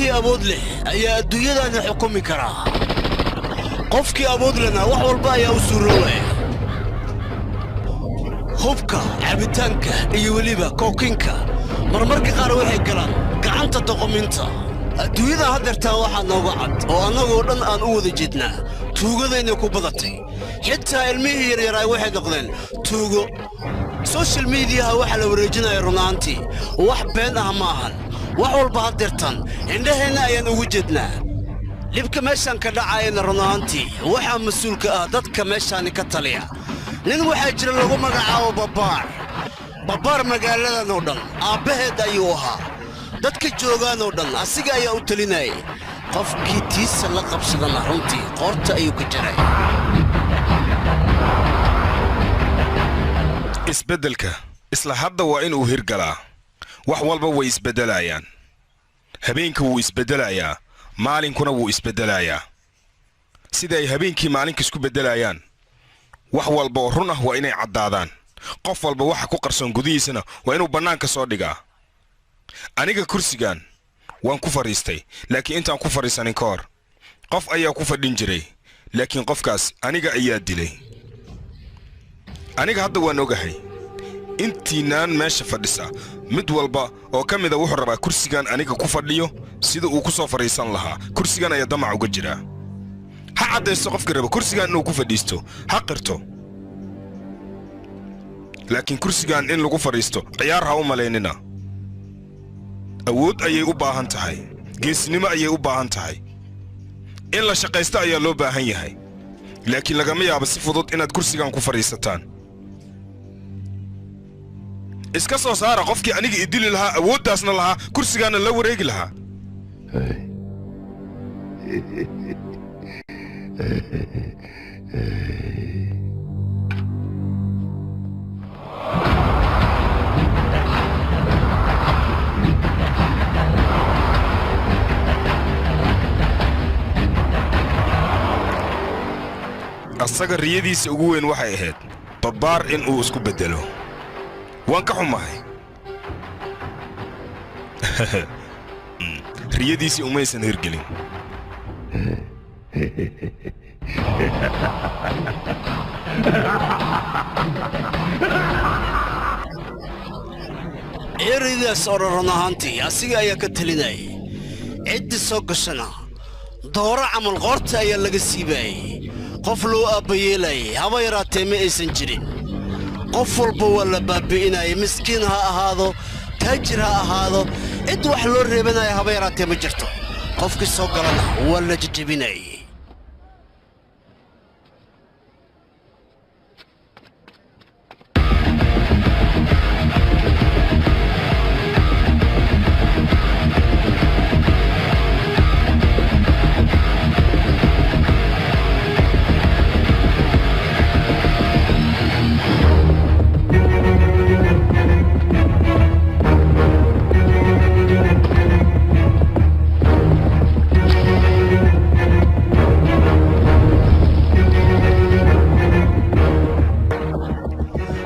Allihii awood leh ayaa adduunyadaana xukumi karaa. Qofkii awood lehna wax walba ayaa u suuroobaya. Hubka, cabitaanka iyo weliba kookinka marmarka qaar waxay galaan gacanta doqominta. Adduunyada haddeertaan waxaa nooga cad oo annagoo dhan aan u wada jeednaa tuugadayna ku badatay. Xitaa ilmihii yaryaraay waxay noqdeen tuugo. Social mediaha waxaa la wareejinaya runaantii wax been ah ma ahan. Wax walba haddeertaan indhaheenna ayaan ugu jeednaa. Dhibka meeshaan ka dhacayana runaantii waxaa mas-uulka ah dadka meeshaani ka taliya. Nin waxaa jira lagu magacaabo Babbaar. Babbaar magaaladan oo dhan aabbaheed ayuu ahaa. Dadka joogaan oo dhan asiga ayaa u telinayay. Qofkii tiisa la qabsadana runtii qoorta ayuu ka jaray. Isbeddelka isla hadda waa inuu hirgalaa. Wax walba way isbeddelayaan. Habeenka wuu isbeddelayaa, maalinkuna wuu isbeddelayaa. Sida ay habeenkii maalinka isku beddelayaan, wax walba oo run ah waa inay caddaadaan. Qof walba waxa ku qarsoon gudihiisana waa inuu bannaanka soo dhigaa. Aniga kursigan waan ku fadhiistay, laakiin intaan ku fadhiisanin ka hor qof ayaa ku fadhin jiray, laakiin qofkaas aniga ayaa dilay. Aniga hadda waan ogahay intiinaan meesha fadhisa mid walba oo ka mida wuxuu rabaa kursigan aniga ku fadhiyo sida uu ku soo fadhiisan lahaa. Kursigan ayaa damac uga jiraa. Ha caddaysto qofka raba kursigan inuu ku fadhiisto, ha qirto. Laakiin kursigan in lagu fadhiisto ciyaar ha u malaynina. Awood ayay u baahan tahay, geesnimo ayay u baahan tahay, in la shaqaysto ayaa loo baahan yahay. Laakiin lagama yaabo si fudud inaad kursigan ku fadhiisataan. Iska soo saara qofkii aniga i dili lahaa, awooddaasna lahaa, kursigaana la wareegi lahaa. Asaga riyadiisa ugu weyn waxay ahayd Babbaar in uu isku beddelo. Waan ka xumahay, riyadiisii umaysan hirgelin. Ereydaas oo dhan run ahaantii asiga ayaa ka telinayay. Ciddii soo gashana dooro camal qoorta ayaa laga siibaayey. Qof loo aabbayeelayay haba yaraatee ma aysan jirin. Qof walba waa la baabbi'inayay, miskiin ha ahaado, taajir ha ahaado, cid wax loo reebanaya haba yaraatee ma jirto. Qofkii soo galana waa la jejebinayay.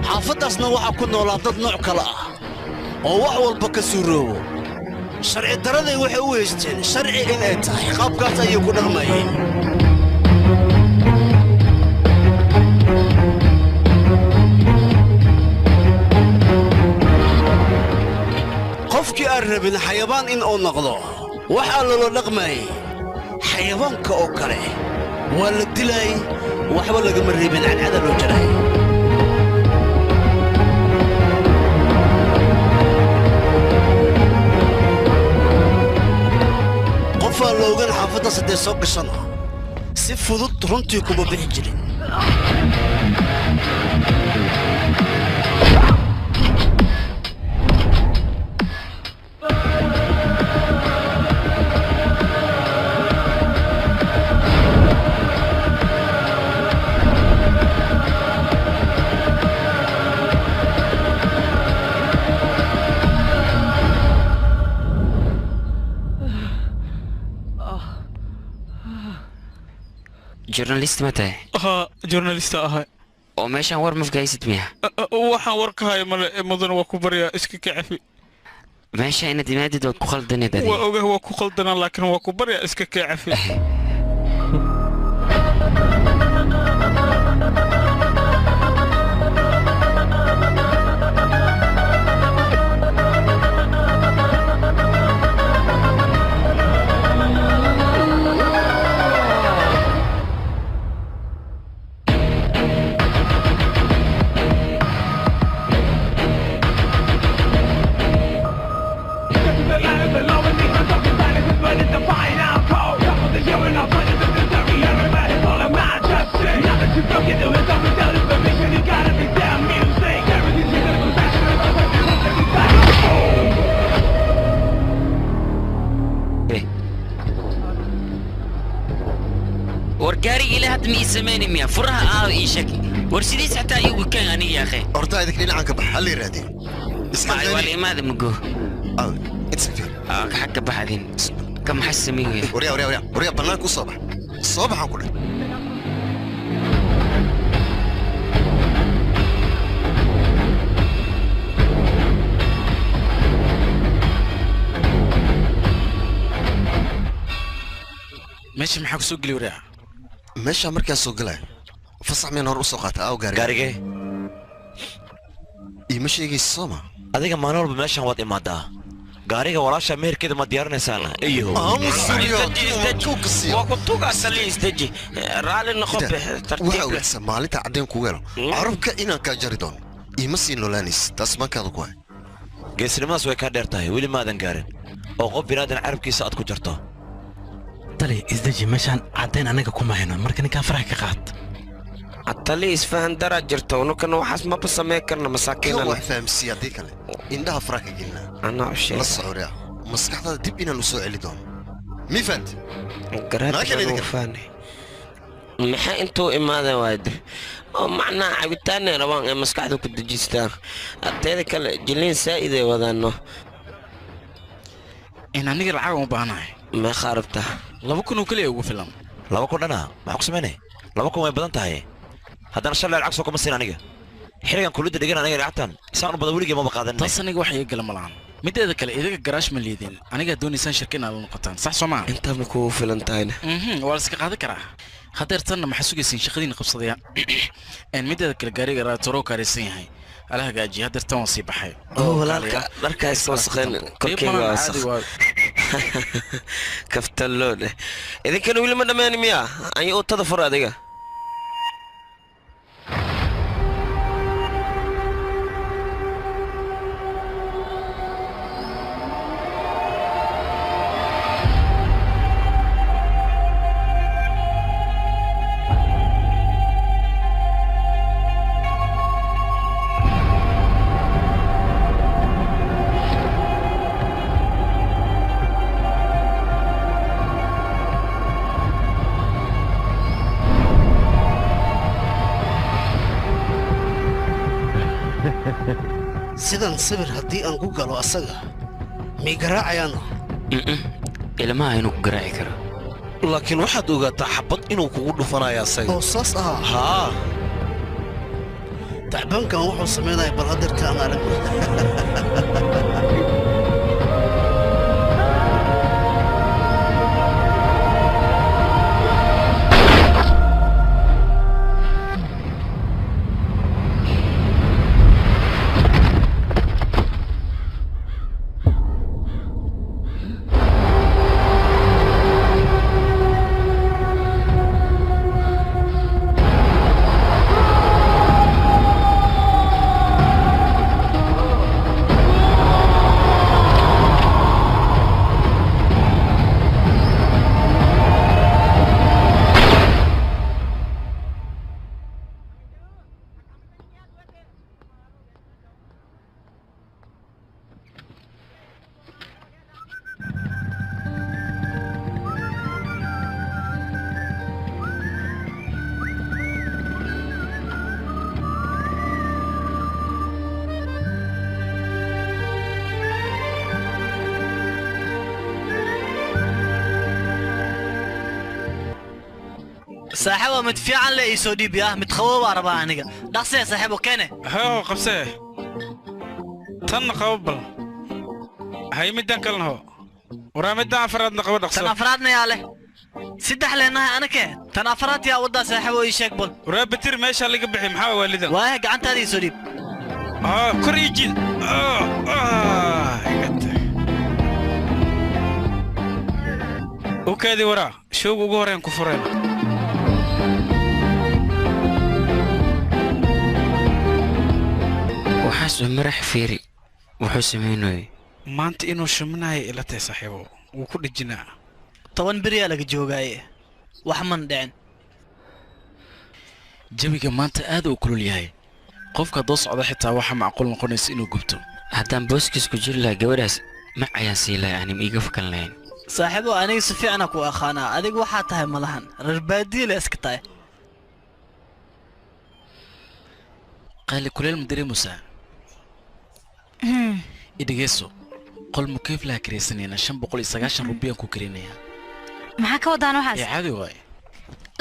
Xaafaddaasna waxaa ku noolaa dad nooc kale ah oo wax walba ka suuroobo. Sharci daraday waxay u haysteen sharci in ay tahay, qaabkaas ayay ku dhaqmayeen. Qofkii aan rabin xayawaan in uu noqdo waxaa loola dhaqmayay xayawaanka oo kale. Waa la dilaayay, waxba lagama reebin, cadcada loo jaray. Qofaa loogan xaafaddaas haddee soo gashana si fudud runtii kuma bixi jirin. Journalist ma tahay? Haa, journalista ahay. Oo meeshaan war mafka haysid miya? Waxaan war ka haya male, mudan waa ku baryaa, iska kacafi. Meesha inaad imaadid waad ku khaldaneed adiga. Waa ogahay waa ku khaldanaa laakiin waa ku barya iska kee cafi. سميني فرها آه إيشك ورسيديس حتى يوكان أنا يا أخي أرتا إذا كنا عنك بحالي رادي اسمع والي ماذا مجو اتسفي حق بحدين كم حس مية وريا وريا وريا وريا بنانك الصبح الصبح أقول ماشي maxaa ku soo geli waraa meesha markaan soo galay fasax miyaan hor u soo qaata aw gaariga gaarigee iima sheegaysa sooma adiga maalin walba meeshan waad imaadaa gaariga walaasha meherkeeda ma diyaarinaysaana iyahow waa ku tugaa sali isdeji raalli noqo bix tartiib waxaa wanaagsan maalinta caddayn kugu helo carabka inaan kaa jari doono iima sii noolaanaysa taas mankaada ku hay geesnimadaas way kaa dheer tahay weli maadan gaarin oo qof binaadan carabkiisa aad ku jarto tali isdeji meeshaan caddayn anaga kuma hayno marka ninkaan faraha ka qaad tali isfahan daraa jirta unukana waxaas maba samayn karna masaakiinana wax fahamsiiya haddii kale indhaha faraha ka gelinaa anaa u sheeg la socoriya maskaxdaada dib inaan u soo celi doono mi fahant garaadfahanay maxaa intuu imaada waade oo macnaha cabitaanay rabaan ee maskaxda ku dejistaan teeda kale jiliin saa'id ay wadaano in aniga lacag u baahanahay meeqa rabtaa 2,000 oo kaliya ugu filan 2,000 dhana maxaa ku samaynay 2,000 way badan tahay haddana shalay lacag soo kama siin aniga xiligan kuliyadda dhigan aniga lacagtan isaan u badan weligay maba qaadanay taas aniga wax iga gala ma lahan mideeda kale idaga garaash ma liidin anigaa doonaysaan shirka inaad la noqotaan sax soo maaha intaa ma kugu filan tahayna waa la iska qaadan karaa hadeer tanna maxaa sugaysiin shaqadiina qabsadaya mideeda kale gaariga raatoro kaaraysan yahay ala hagaajiya hadeer tan waan sii baxay walaalka dharkaa iska wasaqeen korkeyga waa wasaq kaftaloo dheh idinkana weli ma dhammaani miyaa anya utada fur adiga sidan sawir haddii aan ku galo asaga mii garaacayaana ilmaha inuu ku garaaci karo laakiin waxaad ogaataa xabad inuu kugu dhufanayo asaga oo saas ahaa haa tacbaankan wuxuu samaynaya bal hadeerta aan arag saaxiibo mid fiican le ii soo dhiibi ah mid qabow baa rabaa aniga dhaqsee saaxiibo keene hoo qabsee tanna qabo bal Hay middan kalena ho. Waraa middan afraadna qabo dhaqso. Tan afraadna yaa leh. Saddex leenahay anake. Tan afraad yaa wadaa saaxiibo ii sheeg bal. Waraa batir meesha laga bixi maxaa waalidan? Waaya gacantaada ii soo dhiib. Kor ii jiid. U kaadi waraa showga ugu horeen ku furayna. Waxaasuu marax fiiri wuxuu samaynayay. Maanta inuu shuminayo ila tahay saaxiibo wuu ku dhejinaa. 10 beriyaa laga joogaaye wax man dhicin. Jawiga maanta aad uu kulul yahay. Qofka haddoo socda xitaa waxaa macquul noqonaysa inuu gubto. Haddaan booskiis ku jiri lahaa gabadhaas ma ayaan sii lahay anim iiga fakan lahayn. Saaxiibo aniga si fiican ku aqaanaa adiga waxaa tahay malahan reer baadiye la iska tahay. Qaali kuleel ma dareemaysaa? Idhegeyso qol mukeef laha karaysanayna 590 rubiyaan ku karinayaa. Maxaa ka wadaan waxaas? Ee caadi waaye.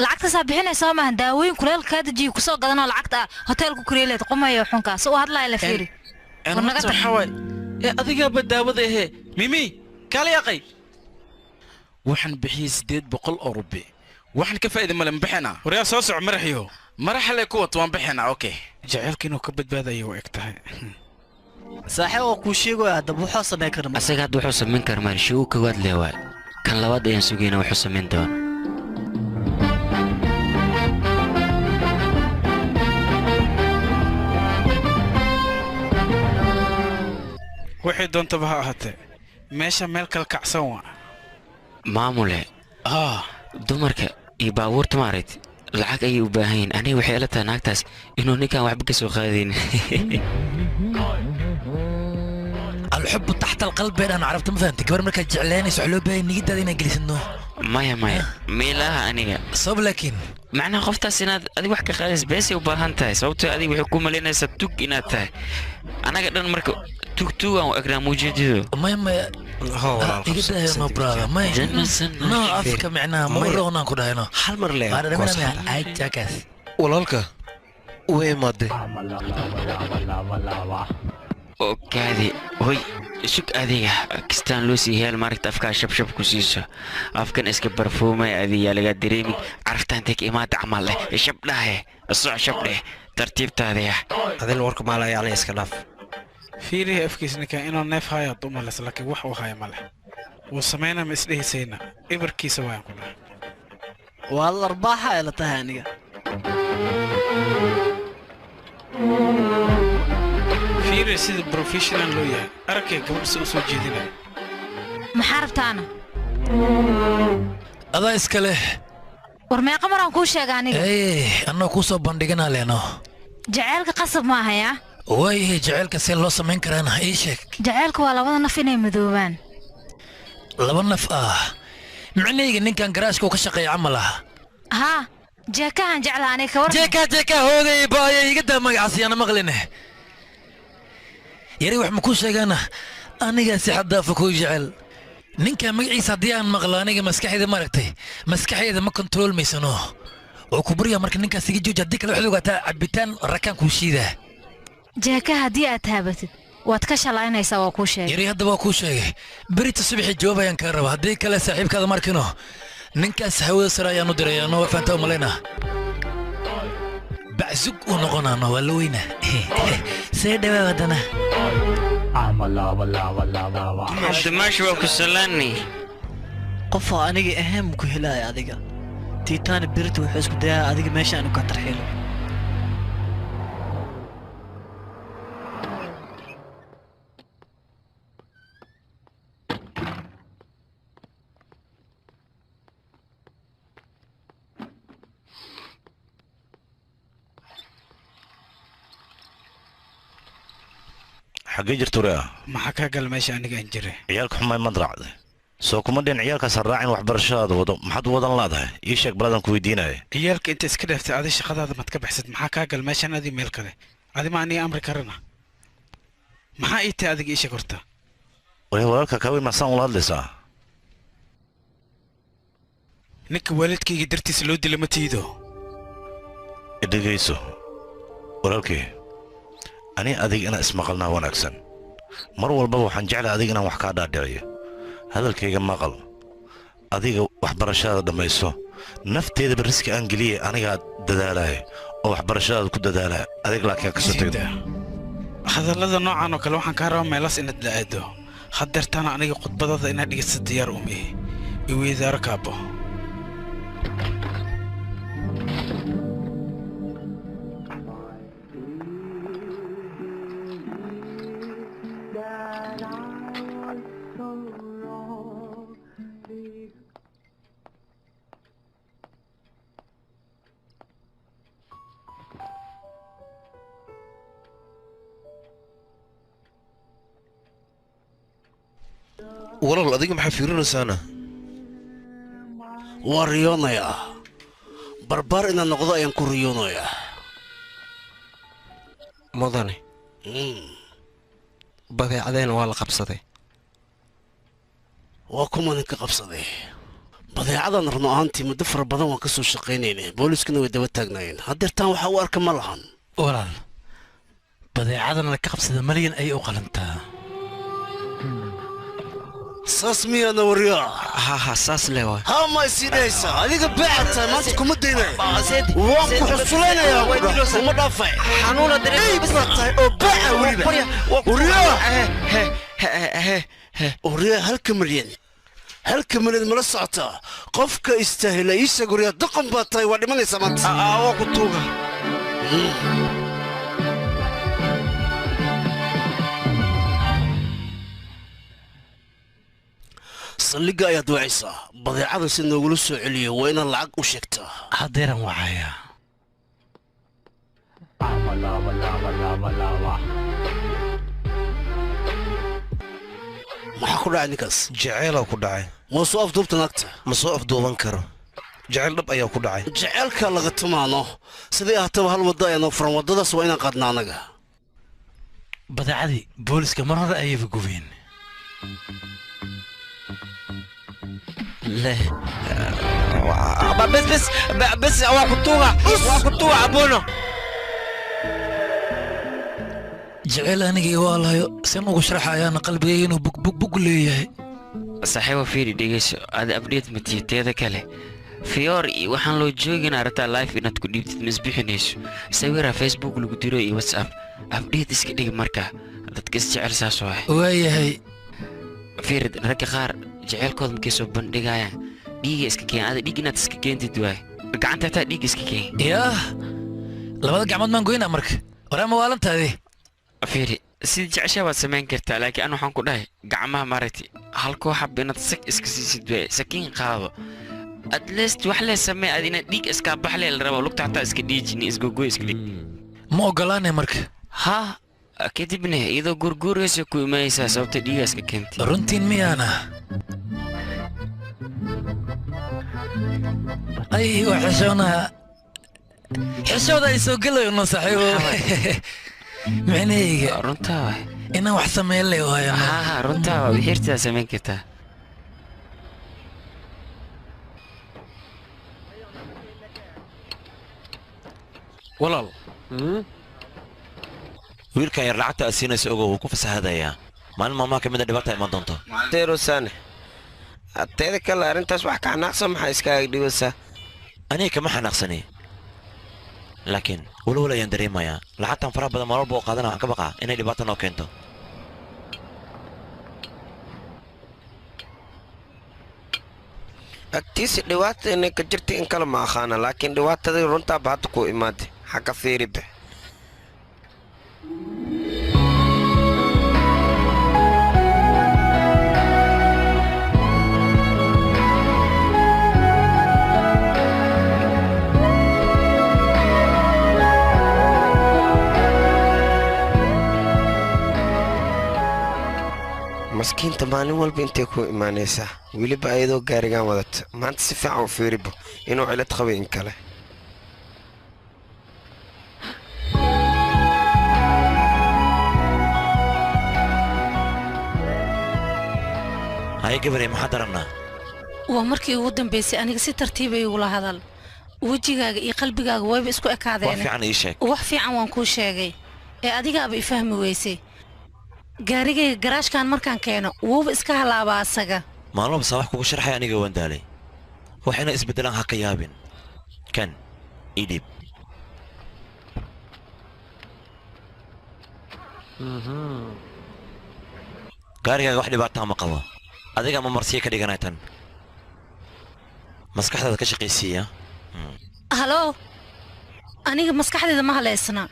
Lacagtaasaa bixinaysa soo maahan daawooyin kuleelka kaa dejiyo kusoo gadanoo lacagta hoteelku kureeleed qumayo xunkaas u hadlaya la fiiri. Waxaa waaye ee adigaaba daawada ahee mimi kaali aqay. Waxaan bixiyey 800 oo rubi. Waxaan ka faa'iiday male ma bixinaa. Waryaa soo soco maraxiyo. Maraxale ku wato waan bixinaa okay. Jaceylka inuu ka badbaadayo waa eg tahay. Saaxiib oo kuu sheegayo hadda wuxuu samayn karaa. Asaga hadda wuxuu samayn karaa maar show koowaad lee waay. Kan labaad ayaan sugaynaa wuxuu samayn doona. Waxay doontaba ha ahaatee meesha meel kala kacsan waa. Maamule dumarka iyo baabuurta maaragtay lacag ayay u baahan yihiin. Aniga waxay ila tahay naagtaas inuu ninkan waxba ka soo qaadaynin. الحب تحت القلب انا عرفت ما فهمت gabar markaad jeclaanayso wax loo baahan niyadaada inaad gelisano. Maya maya meelaha aniga sabab laakiin macnaha qoftaas inaad adiga wax ka qaadays beesay u baahan tahay sababtoo adiga waxay ku malaynaysaa tug inaad tahay. Anaga dhan marka tug tugaan u egnaa muujeedido. Maya maya iga daayo no brother maya no afka micnaha ma roonaan ku dhahayno hal mar le ay jakaas walaalka way imaadee. Okaadi hoy sug adiga kistaan loo sii heel maaragta afkaa shabshab ku siiso afkan iska barfuumay adiyaa laga dareemi caraftaan teg imaada camal leh shabdhahe soc shabdheh tartiibtaadaya adil warka maalayaana iska dhaaf. Fiirihi afkiis ninkan inuu neef hayo hadduu malaysa laakiin wax uu haya ma leh. Wuu samaynaa ma isdhehisayna ibarkiisa waayaan ku dhahay. Waa la arbaaxa ila tahay aniga. Fiiri sida professional loo yahay arkay gabadh si u soo jeedinaya. Maxaa rabtaana? Adaa iska leh. War meeqa maraan kuu sheega aniga? Ee annoo kuu soo bandhiganaa leeno. Jaceylka qasab ma ahaya? Waayahay jaceylka see loo samayn karaana ii sheeg. Jaceylka waa labada naf inay madoobaan. Laba naf ah micnahayga ninkan garaashka uu ka shaqeeya camal ah. Haa jeekahan jeclaa aniga ka war. Jeeka jeeka hoogay baaya iga daa magacaas yaana maqline. Yari wax ma kuu sheegaana anigaa si xad dhaafa kuu jecel. Ninka magaciisa haddii aan maqlo aniga maskaxdayda maaragtay maskaxdayda ma kontrool maysano. Oo ku baryaa marka ninkaas iga jooji haddii kale waxaad ogaataa cabitaan rakaan kuu shiidaa. Jeeka haddii aad taabatid waad ka shalaynaysaa waa kuu sheegay. Yari hadda waa kuu sheegay berita subaxii jawaab ayaan kaa rabaa haddii kale saaxiibkaada markino ninkaas hawada sare ayaan u diray anoo fahantaa u malaynaa. Bacsug uu noqonaano waa la weynaa. See dhawaa haddana. Dimash waa ku salaani. Qofoo aniga ahayn ku helaya adiga. Tiitaani berita wuxuu isku dayaa adiga meesha aanu ka tarxiilo. Xaggee jirta waraa? Maxaa kaa gal meesha aniga aan jiray? Ciyaalka xumay maad raacday. Soo kuma dhin ciyaalkaas ha raacin waxbarashadaada wado maxaad wadan laadahay? Ii sheeg baladaan ku weydiinaya. Ciyaalka inta iska dhaaftay adi shaqadaada maad ka baxsad maxaa kaa gal meeshan adi meel kale? Adi ma aniga amri karana? Maxaa ii tahay adiga ii sheeg horta? Waya walaalka kaa weyn maasaan ula hadlaysaa? Ninka waalidkayga dartiisa loo dila ma tiido. Dhegayso walaalkay ani adiga inaan ismaqalnaa wanaagsan. Mar walbaba waxaan jeclahay adiga inaan wax kaa dhaadhiciyo. Hadalkayga maqal. Adiga waxbarashadaada dhammayso. Nafteedaba riski aan geliyay anigaa dadaalaya oo waxbarashadaada ku dadaalaya. Adiga laakiin ka soo tagdo. Hadallada noocan oo kale waxaan kaa rabaa meelaas inaad la aado. Haddeertaana aniga khudbadada inaad dhegeysato diyaar uma ihi. Iweydaaro kaabo. Walaal adiga maxaa fiirinaysaana? Waa riyoonayaa. Barbaar inaan noqdo ayaan ku riyoonayaa. Mudane, badeecadeen waa la qabsaday. Waa kuma ninka qabsaday? Badeecadan run ahaantii muddo fara badan waan ka soo shaqaynaynay. Booliiskuna way daba taagnaayeen. Haddeertaan waxa u arka ma lahan. Walaal, badeecadan la ka qabsada malyan ayay u qalantaa. Saas miyaana waryaa? Ha saas le waay. Ha ma isii dhahaysaa? Adiga beeca tahay maanta kuma daynayo. Waan ku xusulaynayaa kuma dhaafay. Xanuuna dareem baa tahay oo beeca weliba. Waryaa! Waryaa halka malyan. Halka malyan mala socotaa. Qofka istaahila ii sheeg waryaa doqon baa tahay waa dhimanaysaa maanta. Waa ku tuuga. Saldhigga ayaad wacaysaa. Badeecada si noogula soo celiyo waa inaad lacag u sheegtaa. Haddeeraan wacayaa. Maxaa ku dhacay ninkaas? Jaceylaa ku dhacay. Ma soo afduubta naagta? Ma soo afduuban karo. Jaceyl dhab ayaa ku dhacay. Jaceylka laga tumaano. Sidii ahaataba hal waddo ayaa noo furan. Waddadaas waa inaan qaadnaa anaga. Badeecadii booliska mar hore ayayba gubeen. لا بس بس بس واكتوها واكتوها ابونا. Jecel anigii waa lahayo seen ugu sharaxayaana qalbigayga inuu bug bug bug leeyahay. Saaxiibo fiiri dhegeyso, aad update ma tihi teeda kale. Fiyoor iyo waxaan loo joogin arrintaa live inaad ku dhiibtid ma isbixinayso. Sawira Facebook lagu diro iyo WhatsApp. Update iska dhig markaa. Dadka is jecel saas waay. Waayahay. Fiiri ragga qaar jaceylkooda markay soo bandhigayaan dhiiga iska keen. Ada dhiig inaad iska keentid waay. Gacanta hataa dhiig iska keen. Yaah, labada gacmood maan goynaa marka. Waraa ma waalantaadi? Fiiri sida jeceshaa waad samayn kartaa, laakiin an waxaan ku dhahay gacmaha maaragtay hal koox xab inaad sag iska siisid waay. Sakiin qaado. At least wax lee samee aad inaad dhiig iskaa baxlee la rabo. Lugta hataa iska dhiijini isgogoy iska dhig. Ma ogolaanay marka? Ha, kadibna iyadoo gurguuraysa ku imanaysaa sababta dhiiga iska keentay. Runtiin miyaana? Ay, waa xishoonaha. Xishooda ay soo gelayno saaxiibo. Micnahayga. Runtaa waay. Inaan wax sameyn leh waayo. Ha, runtaa waay. Wixirtaa samayn kartaa. Walaal. Wiilkan yar lacagta aad siinaysa ogow wuu ku fasahadayaa. Maalin maalmaha ka mid a dhibaata iman doonto. Teerosane. Teeda kale arrintaas wax ka xanaaqsan maxaa iskaaga dhibaysaa? Aniga kama xanaaqsani. Laakiin walwal ayaan dareemayaa. Lacagtan faraha badan maalin walba oo qaadana waxaan ka baqaa inay dhibaato noo keento. Agtiisa dhibaata inay ka jirta in kale ma aqaana, laakiin dhibaatadii runtaaba hadda ku imaaday. Ha ka fiiribe. Maskiinta maalin walba intay ku imaanaysaa, weliba ayadoo gaarigan wadata. Maanta si fiican u fiiribo inuu cilad qabay in kale. Haye gabarey, maxaa darannaa? Waa markii ugu dambaysay aniga si tartiibay igula hadal. Wejigaaga iyo qalbigaaga wayba isku ekaadeen. Wax fiican ii sheeg. Wax fiican waan kuu sheegay. Ee adigaaba i fahmi weysay. Gaarigayga garaashkan markaan keeno wuuba iska halaabaa asaga. Maalmo basa wax kugu sharxay aniga waan daalay. Wax inay isbedelaan ha ka yaabin. Kan idib. Gaarigaaga wax dhibaataa ma qabo. Adiga ma marsiya ka dhiganay tan. Maskaxdaada ka shaqaysiiya. Halo, aniga maskaxdayda ma haleysana,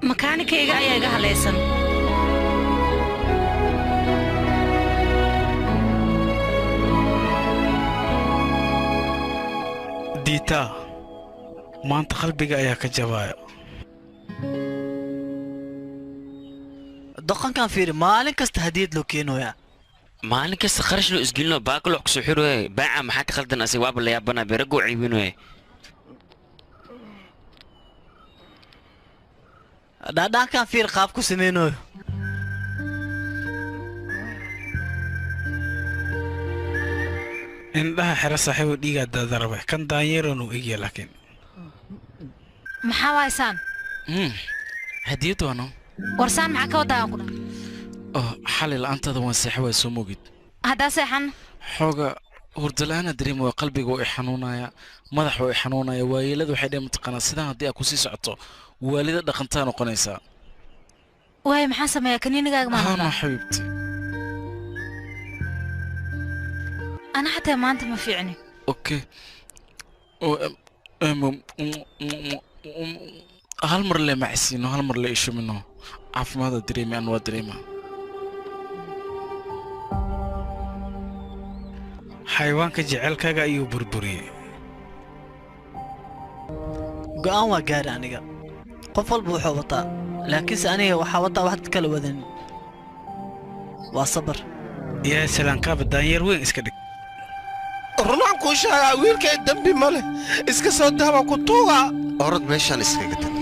makaanikayga ayaa iga haleysan. Diitaa, maanta qalbiga ayaa ka jabaya. Dhaqankan fiiri, maalin kasta hadiyad loo keenayaa. Maalin kasta kharash loo isgelino baakalo ku soo xirooy baaca maxaa ka khaldan asig waaba la yaabana beragu ciibinoy. Dhadhankan fiir qaab ku sameynayo. Indhaha xira saaxiibo dhiiga dadaraba kan daanyeeran uu egya laakiin. Maxaa waysaan? Hadiyad waano. Warsaan maxaa ka wadaa ku? Oh, xalay la'aantaada waan seexay waa soo moogid. Haddaa seexan? Xooga hurdo la'aan dareemo waa qalbiga oo i xanuunaya, madaxa oo i xanuunaya, waayeeladu waxay dhaheen mataqaanaa sidaan haddii aad ku sii socoto waalida dhaqantaa noqonaysaa. Waay maxaan sameeyaa kaniinigaaga ma Haa xabiibti. Ana xataa maanta ma fiicni. Okay. Hal mar le macsiino, hal mar le ishumino. Caafimaadda dareemi aan waa dareemaa. Xayawaanka jecelkaaga ayuu burburiyey. Go'aan waa gaari aniga. Qof walba wuxuu wataa, laakiinse aniga waxaa wataa wax dad kala wadanin. Waa sabar. Yaa salaan kaaba daanyeer weyn iska dhig. Runaan kuu sheegaa wiilkay dambi ma leh. Iska soo dahaba ku tuugaa. Orod meeshaan iskaga tag.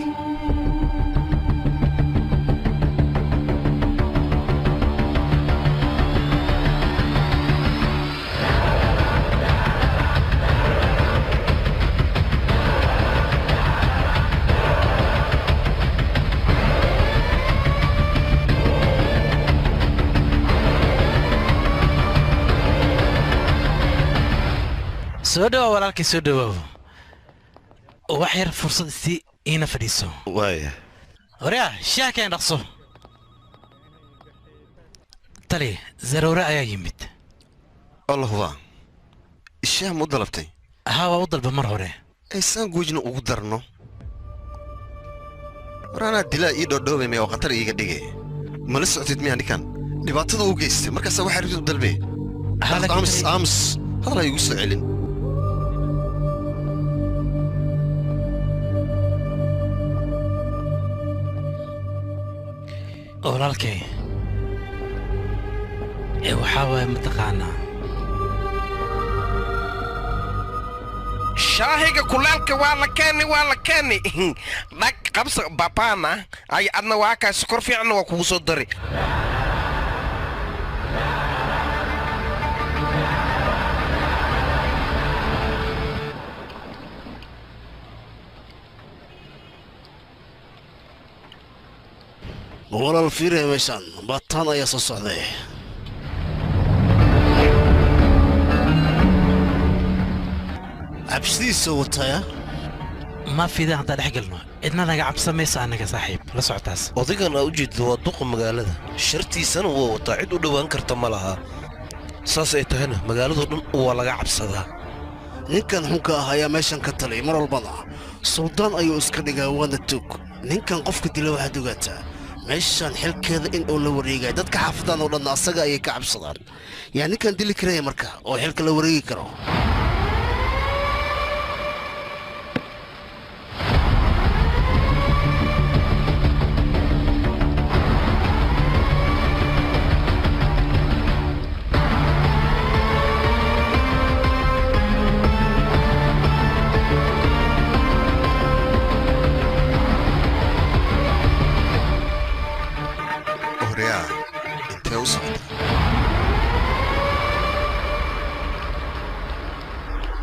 Soo dhawaw walaalkay, soo dhawaw. Wax yar fursad si iina fadhiiso. Waaya. Horyaa, shaah keen dhaqso. Tali, zaruure ayaa yimid. Allah waa. Shaah ma u dalabtay? Haa, waa u dalba mar hore. Aysaan guujna ugu darno. War anaa dilaa ii dhoodhoobay oo khatar iiga dhigay. Mala socotid miyaa ninkan? Dhibaatada uu geystay markaasaa waxaa rabtid u dalbay. Aamus, aamus. Hadal ha igu soo celin. Walaalkay, waxaa waaye mataqaanaa shaahiga kulaalka waa la keeni, waa la keeni. Dhag qabsa babaana ay adna waa kaa sokor fiicanna waa kugu soo dari. Walaal fiiraya meeshaan bataan ayaa soo socday. Cabsidiisa wataya. Ma fiida haddaan dhex galno cidna naga cabsamaysa annaga saaxiib la socotaas. Odaygan aa u jeedid waa duqa magaalada, shartiisana waa wataa, cid u dhowaan karta ma laha. Saas ay tahayna magaaladoo dhan waa laga cabsadaa. Ninkan xunka ah ayaa meeshan ka talay mar walbana. Suldaan ayuu iska dhigaa waana tug. Ninkan qofka dila waxaad ogaataa meeshan xilkeeda in uu la wareegayo dadka xaafadan oo dhan asaga ayay ka cabsadaan. Yaa ninkan dili karaya marka oo xilka la wareegi karo.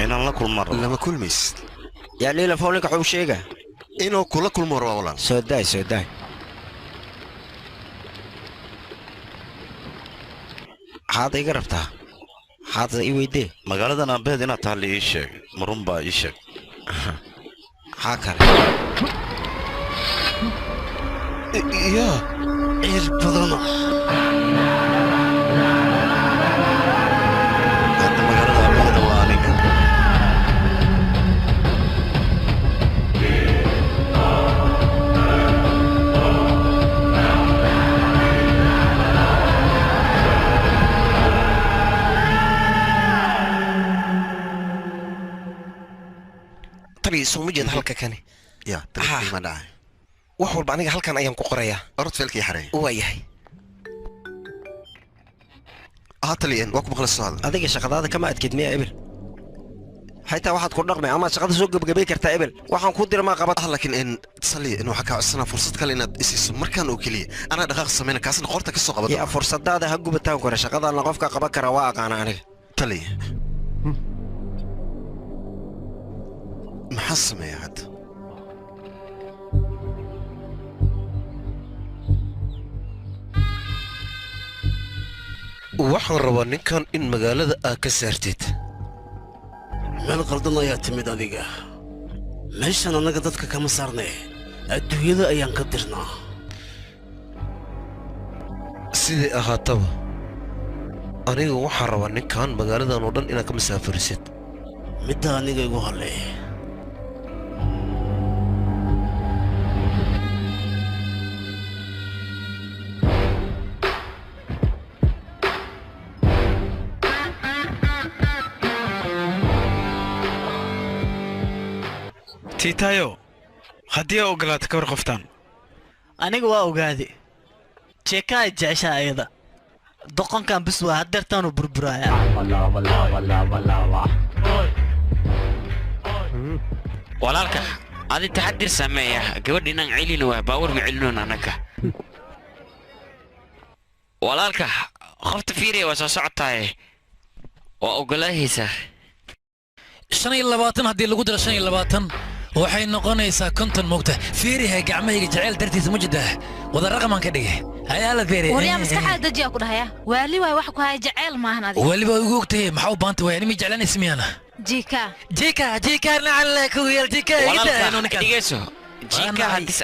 Inaan la kulmo rabo. Lama kulmaysid. Yaa Liila Fowlinka wuxuu sheegaa inuu kula kulmo rabo walaal. Soo daay, soo daay. Maxaad iga rabtaa? Maxaad ii weydee? Magaaladan aabaheed inaad tahay la ii sheeg, ma run baa ii sheeg. Maxaa kale? Yaa ciil badana. Hadda magaalada aabaheeda waa aniga. Taliya, soo ma jeed halka kani? Ya, taliya, ma dhacay. Wax walba aniga halkan ayaan ku qorayaa. Orod feelkii xareey. Waa yahay. Haa taliya, waa ku maqla soo hadal. Adiga shaqadaada kama adkeyd miya ebel? Xitaa waxaad ku dhaqmay amaad shaqada soo gebagabay kartaa ebel. Waxaan kuu dira maa qabat. Ah, laakiin in taliya, in waxaa kaa codsanaa fursad kale inaad isiiso markaan oo keliya. Anaa dhaqaaq sameyna, kaasna qoorta ka soo qabata. Yaa fursadaada ha gubataan kore, shaqadaana qofka qaban kara waa aqaana aniga. Taliya, maxaa sameeyaa hadda? Waxaan rabaa ninkan in magaalada aad ka saartid. Meel qaldan ayaa timid adiga. Meeshan annaga dadka kama saarnee, adduunyada ayaan ka dirnaa. Sidai ahaataba, aniga waxaan rabaa ninkan magaaladan oo dhan inaad ka masaafurisid. Midda aniga igu hallee. Tiitaayo, haddii aa ogolaato ka war qoftaan. Aniga waa ogaade, jeeka ay jeceshaa ayada. Doqonkan bis waa hadeertaanu burburaaya. Walaalka, adi taxadir sameeya, gabadha inaan celin waa baawur ma celinoon annaga. Walaalka, qofta fiiriya waa soo socotaaye, waa ogolaahaysaa. 25 haddii lagu daro 25 waxay noqonaysaa 50, moogta. Fiiriha gacmahayga jacayl dartiisa ma jidaa wada raqamaan ka dhigay. Hayaa la fiiri. Waryaa, maskaxaada dejiyaa ku dhahaya. Waali waay wax ku haya, jaceyl maahan adiga. Weliba igu ogtahay, maxaa u baanta waay animi jeclanaysa miyana? Jika. Jika, jika nacala ku yeel jika. Walaalka, dhegeyso, jiika haddii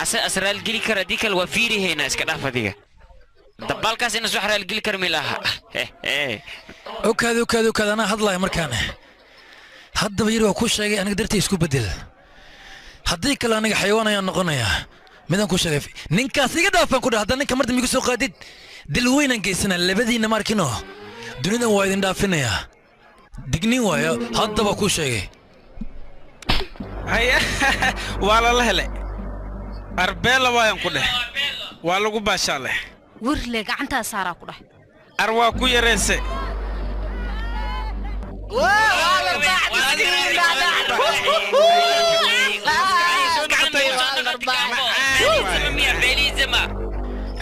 ase as raalgeli kara, haddii kale waa fiirihaynaa. Iska dhaaf adiga dabaalkaas ina soo raalgeli kara milaha. Okaada, okaada, okaada, anaa hadlaya markaan. Haddaba yar waa kuu sheegay, aniga dartii isku bedel, haddii kale aniga xayawaan ayaan noqonayaa. Midaan kuu sheegay, ninkaas iga dhaafaan ku dhah. Hadda ninka marda miigu soo qaadid, dil weynaan geysanaa labadiinna, ma arkino dunidan waa idin dhaafinayaa. Digniin waayo, haddaba kuu sheegay. Haya, waa lala helay. Arbeela waayaan ku dheh, waa lagu baashaa leh. Wirle gacantaa saaraa ku dheh. Ar waa ku yareyse.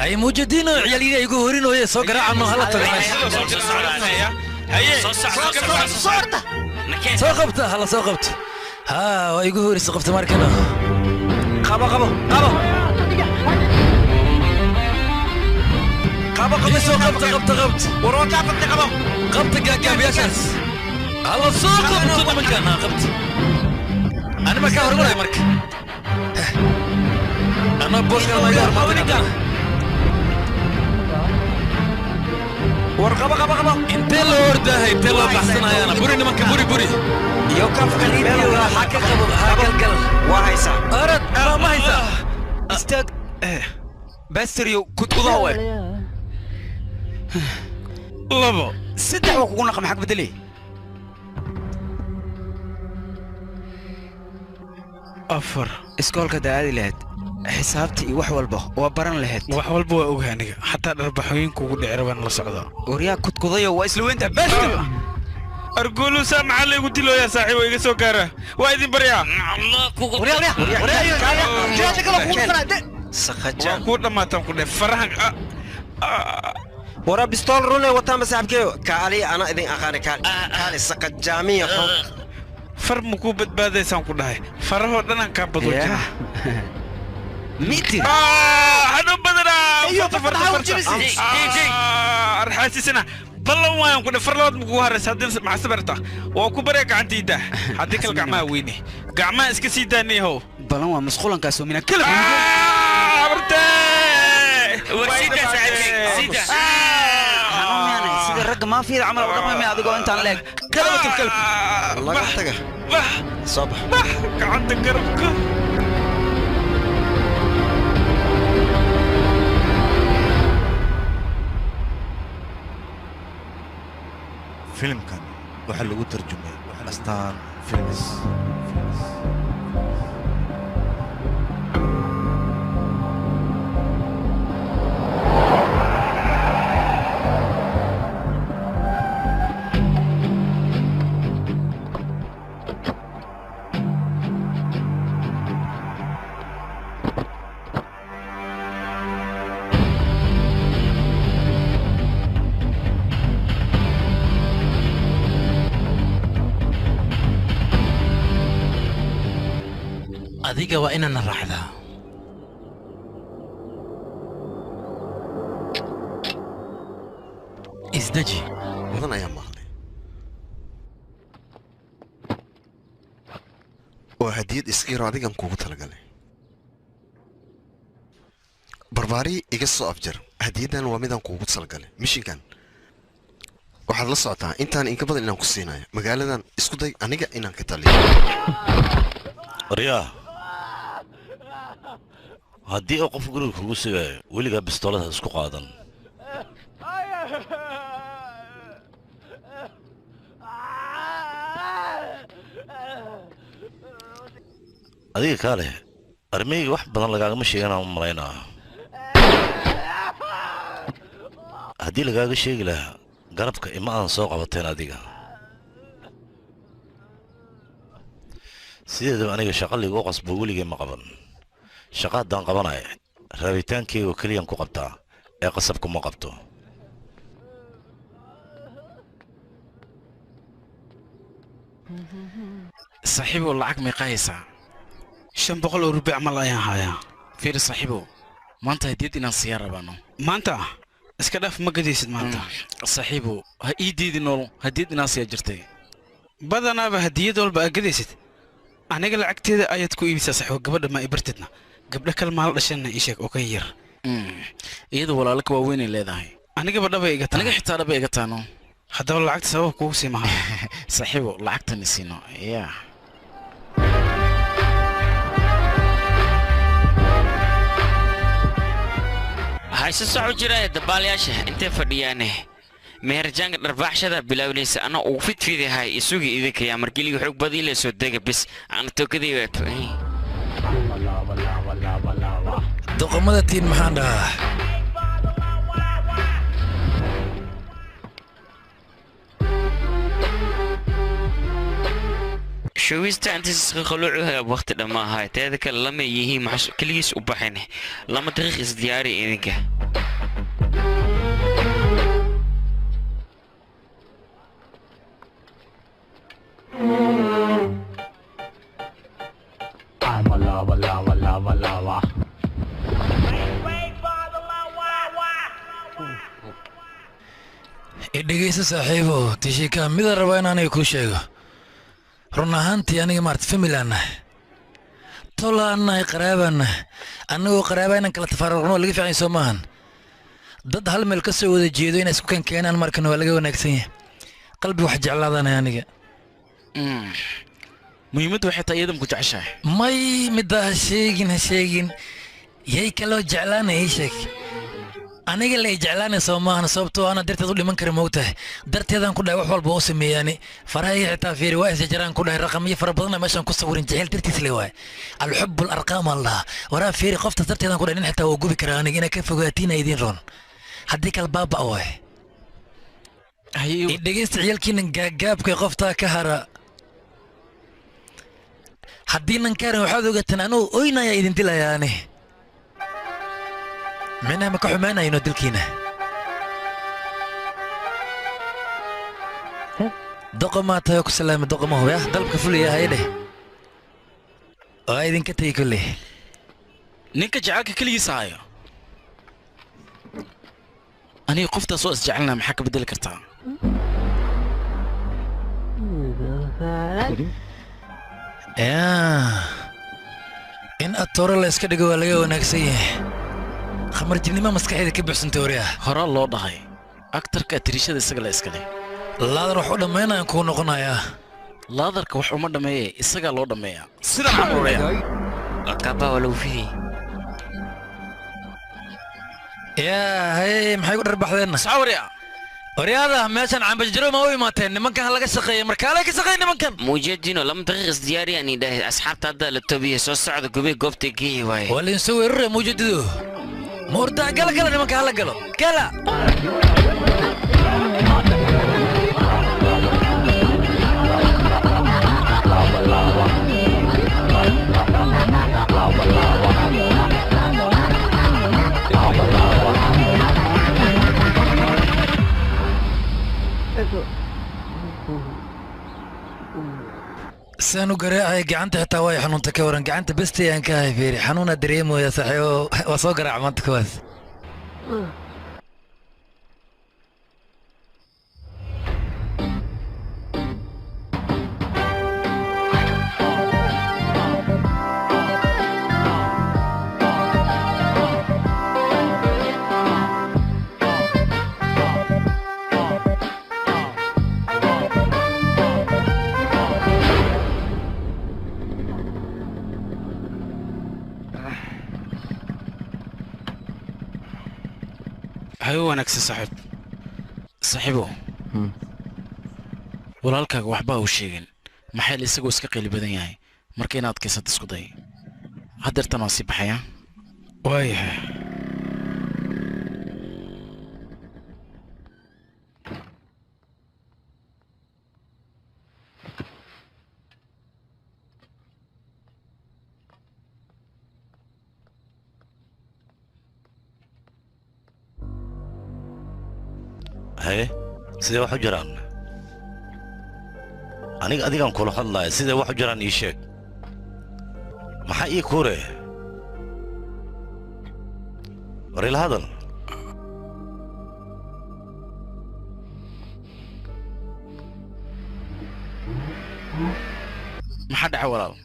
Ay muujadiino ciyaalyada igu horinooye, soo garaacano, hala tago meesha. Soo qabta, hala soo qabto. Haa, waa igu horeysa qabta markana. Qabo, qabo, qabo. Qabo, qabo, soo qabta, qabta, qabta. War waa kaa qabta, qabo. Qabta gaagaabiyaashaas, hala soo qabto nimankan. Ha qabta, ani markaa hormaray marka anaa booskana ma iga hormaatay. War qabo, qabo, qabo. Intee loo ordaahay, intee loo baxsanayaana? Buri nimanka, buri, buri. Iyo kafkaliibiyo ha ka qabo, ha galgal. Waa haysaa. Orod, ma haysaa. Istaag. Basteriyo kudkudaha we. Labo. Saddex waa kugu naqa, maxaa ka bedelay? Afar. Iskoolka daadi lahayd, xisaabta iyo wax walba waa baran lahayd. Wax walba waa ogahay aniga, xataa dharbaxooyinka ugu dhici rabaan la socdaa. Waryaa kudkudayo, waa isla weynta bester. Arguulusa, maxaa laygu dilooyaa? Saaxiibo, iga soo gaara, waa idin baryaa. Waa kuu dhammaataan ku dheh farahan. Wara bistool rune wataan ba saaxiibkeyo. Kaali, ana idin aqaani, kaali, kaali, saqajaamiya xun. Far ma kuu badbaadaysaan ku dhahay, farahoo dhanaan kaa badwajina. Mitir. Xanuun badanaa. Arxaasisana ballan waayan ku dheh farlabaad ma kugu haraysa haddii maxaa sabarta waa ku barya gacantayda haddii kale gacmaha weyne gacmaha iska sii daaniyahow ballan waa masquulankaas oo mina kala sida ragga maafiyada camal u dhaqmay adigoo intaan leeg kalbatul kalb laga taga soo bax bax gacanta garabka. Filimkan waxaa lagu tarjumay Astaan Films. Adiga waa inaan raacdaa. Isdeji. Badan ayaa maqlay. Waa hadiyad iskiiro adigan kuugu talagalay. Barbaari iga soo afjar. Hadiyaddan waa midaan kuugu talagalay. Mishinkan waxaad la socotaa intaan inka badan inaan ku siinayo. Magaaladan isku day aniga inaan ka taliyo. Riyaa, haddii uu qof guriga kugu sugayo weligaa bistoolada isku qaadan. Adiga kaale armeyga wax badan lagaagama sheeganaan u malaynaa. Haddii lagaaga sheegi lahaa garabka ima aadan soo qabateen adiga. Sideedaba aniga shaqa liigu qasbo weligay ma qaban. Shaqa haddaan qabanaya rabitaankeyga oo keliyaan ku qabtaa ee qasabku ma qabto. Saaxiibow lacag meeqa haysaa? 500 oo rubi camal ayaan hayaa. Fiiri saaxiibow, maanta hadiyad inaan siyaa rabaano. Maanta iska dhaaf, ma gadaysid maanta. Saaxiibow ha ii diidi nool, hadiyad inaan siyaa jirtay. Badanaaba hadiyad walba aad gadaysid aniga lacagteeda ayaad ku iibisaa saxiibo. Gabadha ma ibartidna gabdho kale maala dhashanna ii sheeg oo ka yar. Iyada walaalka waaweynay leedahay. Anigaba dhabay iga tahay. Aniga xitaa dhabay iga taano. Haddaba lacagta sabab kugu sii maha. Saaxiibo lacagtani siino yaa. Hayse soco jiraya dabaalayaasha intay fadhiyaane meherjaanka dharbaaxshada bilaawnaysa ana ugu fidfidahay isugi idinka yaa margeliga xoog badii la soo dega bis ana tookadii. Doqomada tiin maxaan dhahaa? Showista intiis qaluucuha waqti dhamaahay teeda kale lama yihiin maxaa keligiis u baxin lama dariiq isdiyaari idinka. Dhegeysa saaxiibo, tishika mida raba in aniga kuu sheego. Run ahaantii aniga maarta family aan nahay, tolaan nahay, qaraabaan nahay. Annagoo qaraaba inaan kala tafaruqno waa laga fiican soo maahan. Dad hal meel ka soo wada jeedo inay isku kan keenaan markan waa laga wanaagsan yahay. Qalbi wax jeclaadanahay aniga. Muhiimaddu waxay tahay iyadam ku jeceshahay. May middaa ha sheegin, ha sheegin. Yay kaloo jeclaanay ii sheeg. Aniga la jeclaanay soo maahan, sababtoo ana darteed u dhiman kara moogtahay. Darteedaan ku dhahay wax walba oo sameeyaani. Farahayga xitaa fiiri waa isjaraan ku dhahay raqamyo fara badanna meeshaan ku sawirin jecel dartiis le waay. Alxubbu alarqaam aan lahaa. Waraa fiiri qoftaas darteedaan ku dhahay nin xitaa waa gubi karaa aniga inaa ka fogaatiina idiin roon. Haddii kale baaba waay. Dhegeysta ciyaalkiinan gaagaabka qoftaa ka hara. Haddii nan kaarin waxaad ogaataan anuu oynaya idin dilayaani. Micnaha ma ka xumaanayno dilkiina. Doqomaa tahay oo ku salaamay doqoma hubya dalabka fulaya haye dheh. Waa idinka tegey kolley. Ninka jacaylka keligiisa hayo. Aniga qoftaas oo isjecelnaa maxaa ka bedeli kartaa? Yaa in atoore la iska dhigo waa laga wanaagsan yahay. Khamarjibnimo maskaxda ka buuxsantay waryaa. Horaa loo dhahay aktarka tirishada isaga la iska leh. Laadar wax u dhammaynayaan kuu noqonayaa. Laadarka wax uma dhammeeye, isagaa loo dhammeeyaa. Sidan camal waryaa. Kaabaa waa lagu fidiyey. Yaa hey, maxay ku dharbaxdeenna? Saca waryaa. Waryaada meeshan cambajaro ma u imaateen nimankan laga shaqeeya markaalay ka shaqeeya nimankan. Muujadino 2 daqiiq isdiyaari aan idhahay asxaabta hadda la tobiye soo socda gubay goobta geeyi waaye. Waa laydin soo weeraraya muujadidu. Ma ordaa gala gala nimanka hala galo. Gala. Saan u garaacay gacanta xitaa way xanuunta ka waran gacanta bestay aan ka hay fiiri xanuuna dareemaya saaxiibo waa soo garaac maanta kuwaas. Hayo wanaagsan saaxiib. Saaxiibo. Walaalkaaga waxba uu sheegin. Maxay isagoo iska qeyli badan yahay? Marka inaad adkaysato isku day. Haddeertan waan sii baxayaa. Waayahay. Haye, sidee wax u jiraan? Aniga adigaan kula hadlaaya, sidee wax u jiraan ii sheeg. Maxaa ii kuure? War ila hadal. Maxaa dhacay walaal?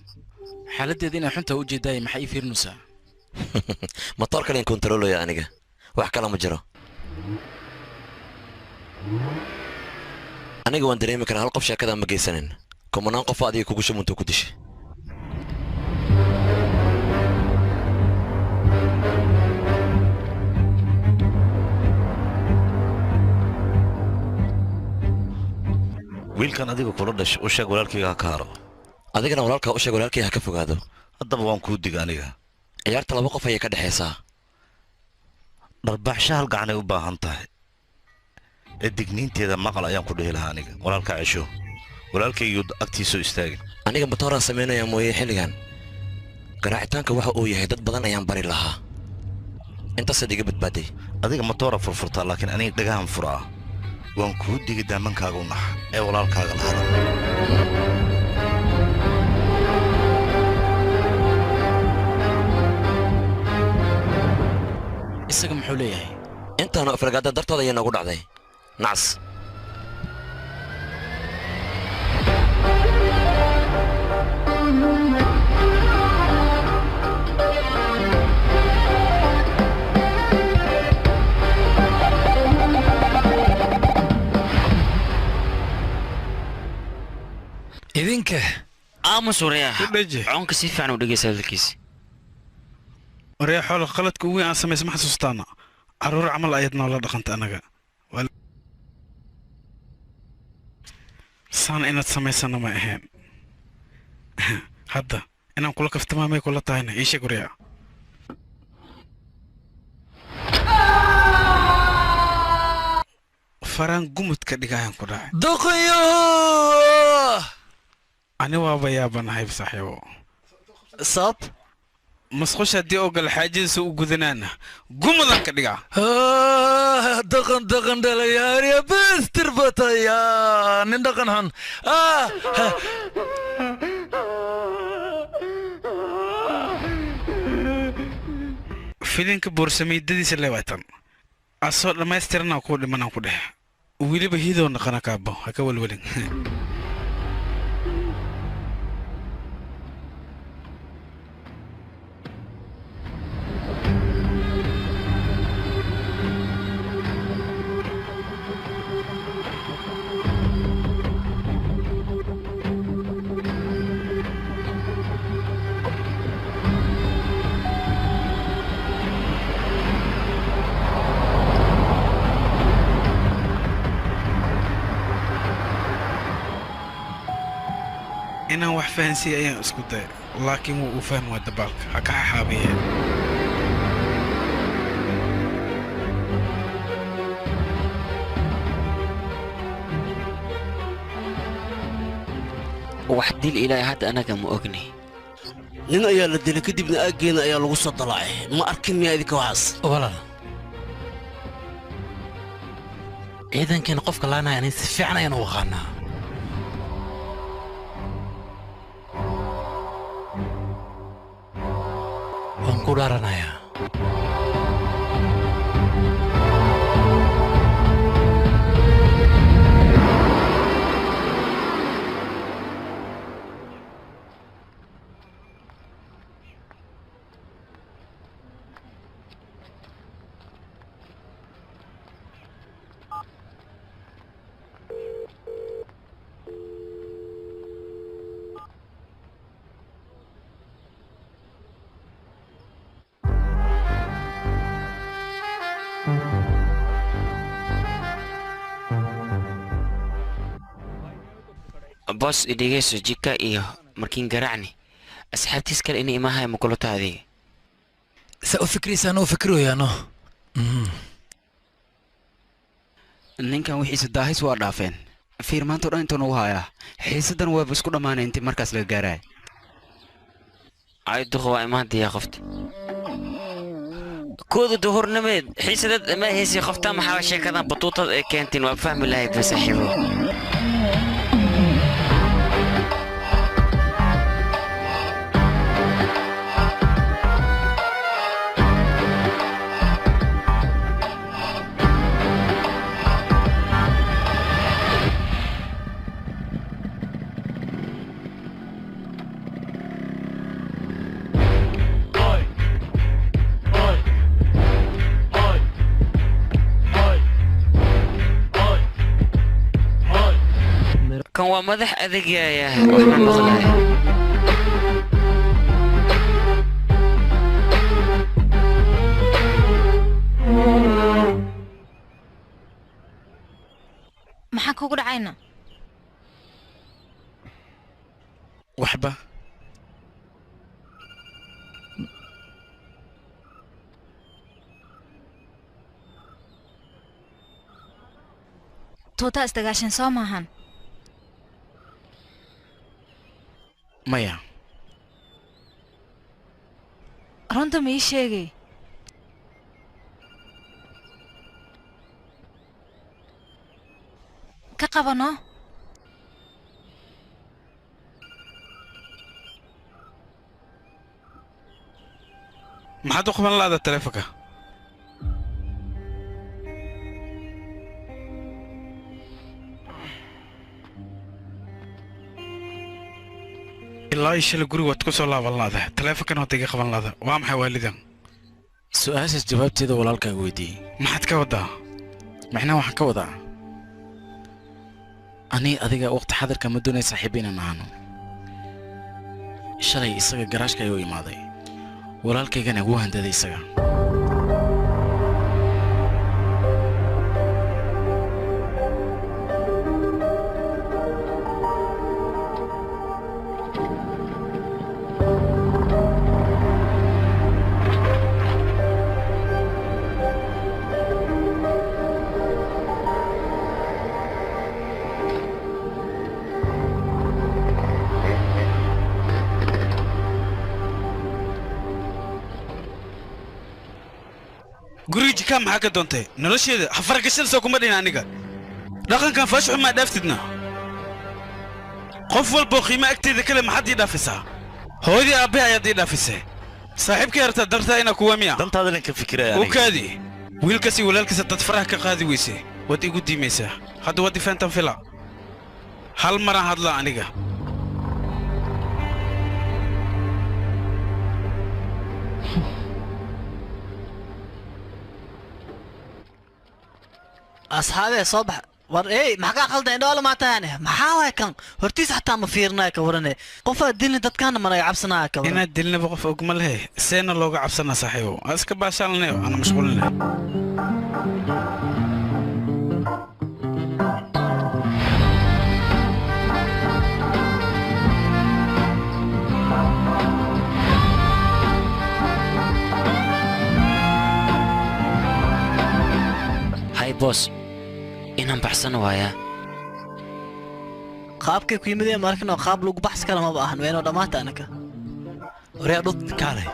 Xaaladdeeda inay xunta u jeedaay maxaa ii fiirinaysaa? Matoorkan in kontaroolaya aniga. Wax kale ma jiro. Aniga waan dareemi karaa hal qof sheekada ma geysanin. Kumanaan qof adiga kugu shumunta ku dishay. Wiilkan adiga kula dhashay u sheeg walaalkayga ha ka haro. Adigana walaalkaa u sheeg walaalkay ha ka fogaado. Haddaba waan kuu diga aniga. Ciyaarta 2 qof ayay ka dhexaysaa. Dharbaxsha hal gacanay u baahan tahay. Ee digniinteeda maqal ayaan ku dhihi lahaa aniga. Walaalkaa cesho. Walaalkaygii agtiisoo istaagin. Aniga matooraan samaynayaa mooye xilligan. Garaacitaanka waxa uu yahay dad badan ayaan bari lahaa. Intaasaad iga badbaaday. Adiga matoora furfurtaa laakiin aniga dhagahan furaa. Waan kuu digi daamankaaga u nax ee walaalkaaga la hadal. Isaga muxuu leeyahay? Intaanu afragaada dartooda ayaa noogu dhacday. Nacas. Idinka aamus waryaa. Coonka si fiican u dhegeysa hadalkiisa. Waryaa xoolo qaladka ugu weyn aan samaysa ma xasuustaana. Carruur camal ayaad noola dhaqanta anaga. Saan inaad samaysana ma ahayn. Hadda inaan kula kaftamaa may kula tahayna ii sheeg waryaa. Faraan gumudka dhigayaan ku dhacay. Duqyo! Ani waaba yaabanahay saaxiibo. Sabab? Masqusha haddii oo gala xaajadiisa u gudanaana gumudan ka dhigaa. Dhaqan dhaqan dhalayaariya bes tirbataya nin dhaqan xun. Filinka buursameydadiisa leewatan. Asoo dhammaystirana ku dhimanaan ku dhex. Weliba hidoo naqana kaabo, ha ka walwalin. Inaan wax fahansiiya ayaan isku dayay, laakiin wuu u fahmi waa dabaalka, ha ka xaxaabiye. Wax dil ilaahay hadda anaga ma ogni. Nin ayaa la dilay kadibna aaggeena ayaa lagu soo dalaacay. Ma arkin miyaa idinka waxaas? Walaal, ciidankeena qofka laanaya aniga si fiican ayaan u aqaanaa. Waan ku dhaaranayaa. Boos idhegeyso jika iyo markiin garaacni asxaabtiis kale inay imahay ma kula tahay adiga? Saa u fikraysaan u fikroyaano. Ninkan wixiisa daahis waa dhaafeen. Fiir maanta oo dhan intuu nagu hayaa. Xiisaddan waaba isku dhammaanay intii markaas laga gaaraya. Ay duqa waa imaantayaa qofta. Kooda duhurnimeed xiisadad ma haysi qofta maxaa sheekadan batuutad ee keentiin waa fahmi lahayd ba saaxiibo. Kan waa madax adag yaaya wax ma maqlaay. Maxaa kugu dhacayna? Waxba. Tuutaa isdagaashan soo maahan. Maya. Runta ma ii sheegay? Ka qabano? Maxaad u qaban lahadaa taleefanka? Ilaa iyo shalay guriga waad ku soo laaban laadahay, taleefankan waad iga qaban laada. Waa maxay waalidan? Su-aashaas jawaabteeda walaalkaaga weydiiyey. Maxaad ka wadaa? Macnaha waxaan ka wadaa ani adiga waqti xadirka ma doonaya saaxiib inaan ahaano. Shalay isaga garaashka ayuu imaaday, walaalkaygana wuu handaday isaga. Guriga jikaa maxaa ka doontay? Nolosheeda ha faragashanayso kuma dhihin aniga. Dhaqankan faash xumaa dhaaftidna. Qof walboo qiimo agteeda kale maxaad ii dhaafisaa? Hooyadii aabbahay ayaad ii dhaafisay. Saaxiibkay harta dartaa inaa kuwa miya dantaada lan ka fikiraya aniga. U kaadi wiilkaasi walaalkiisa dad faraha ka qaadi weyse waad igu diimaysaa hadda waad ifaantan fila hal maraan hadlaa aniga asxaabee soo bax war ey maxaa kaa qaldan indhoole maa tahane maxaa waay kan hortiis xataa ma fiirinaya ka warane qofaa dilni dadkaana managa cabsanaya ka waran inaad dilnaba qof ogma lehe seena looga cabsanaa saaxiibow aan iska baashaalnayo ana mashquulinay Hay boss inaan baxsan waayaa qaabkay ku yimideen markan oo qaab lagu baxsi kara maba ahan weynoo dhammaata anaka waryaa dhud kaalay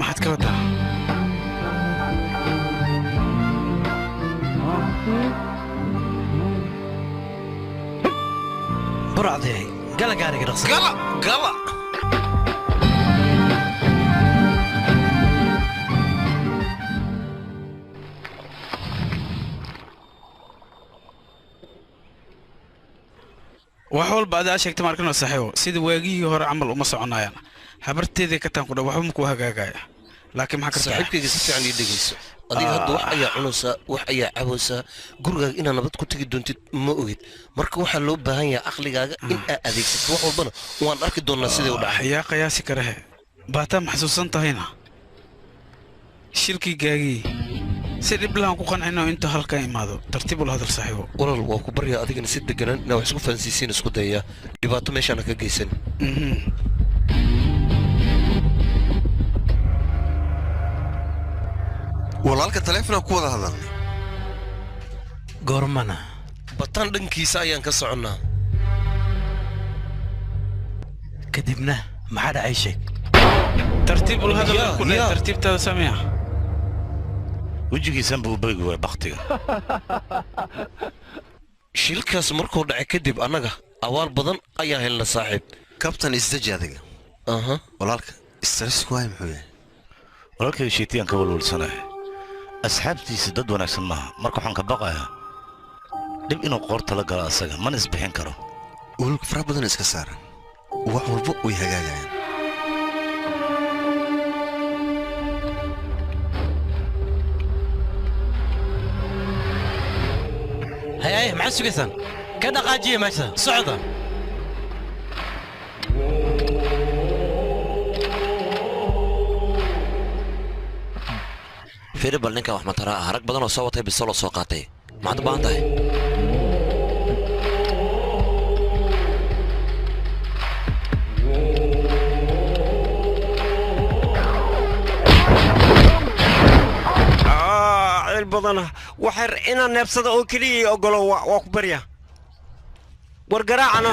maxaad ka wadaa burcadee gala gaariga dhaqsa gala gala wax walba adaa sheegtay markan oo saaxiibo sida waagihii hore camal uma soconayaan habarteedii ka taan ku dhow waxba ma ku hagaagaya laakiin maxaa kartaa saaxiibkayga si fiican ii dhegeyso adiga hadda wax ayaa cunaysaa wax ayaa cabaysaa gurigaaga inaad nabad ku tegi doontid ma ogid marka waxaa loo baahan yahay caqligaaga in aad adeegsato wax walbana waan arki doonnaa sidai u dhacay yaa qiyaasi karahe baataa ma xasuusan tahayna shilkii gaagii si dhib lahan ku qancino inta halkan imaado tartiib ula hadal saaxiibo walaal waa ku baryaa adigana si deganaan inaa wax isku fahansiisiin isku dayaya dhibaato meeshaana ka geysan walaalka taleefonaa ku wada hadalnay goormana bataan dhankiisa ayaan ka soconnaa kadibna maxaa dhacay sheeg tartiib ula hadal ku dheh tartiibtaada sameeya wejigiisan buu begi waay baktiga shilkaas markuu dhacay kadib annaga awaal badan ayaa helna saaxiib kabtan isdeji adiga walaalka stress waay muxuu yahay walaalkay sheetiyaan ka walwalsanahay asxaabtiisa dad wanaagsan maaha marka waxaan ka baqayaa dhib inuu qoorta la galo asaga mana isbixin karo walwalka fara badan iska saaran wax walba way hagaagayaan هيا هيا maxaad sugaysaan ka dhaqaajiya meesha socda fiiri bal ninkan wax mataraa ah rag badan oo soo watay bisoloo soo qaatay maxaad u baahan tahay cil badana waxay inaan neebsada oo keliya ii ogolo waa ku barya war garaacana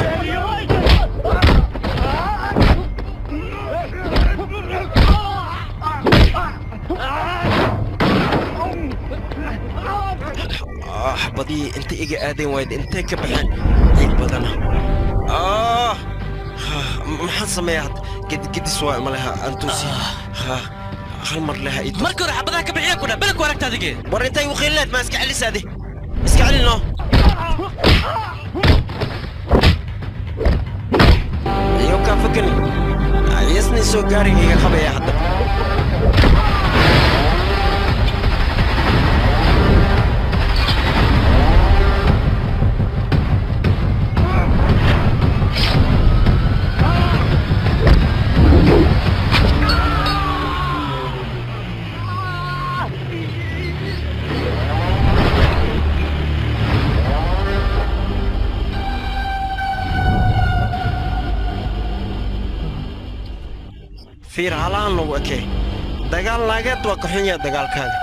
badii inta iga aadeen wayd intay ka baxeen ciil badana maxaan sameeyaa hadda gedgedis waa maleha antuusi hal mar leha ii marka hore xabadaha ka bixiya ku dha belku aragta adige war intay waqiileed ma iska celisaade iska celino iyo kaa fakani yasni soo gaarigayga qabaya hadda fiir halaan lagu ekay dagaal naageed waa ka xun yahay dagaalkaaga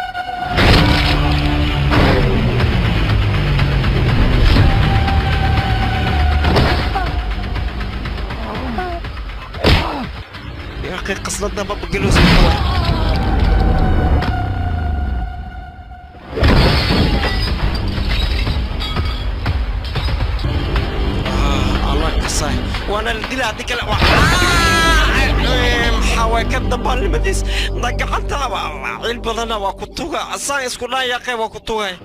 يا أخي قصلتنا بابا جلوس الله كساي وانا الدلع ديك maxaa waay ka dabaalnimadiis gacanta ciil badana waa ku tuga asaan isku dhaayaqe waa ku tugay.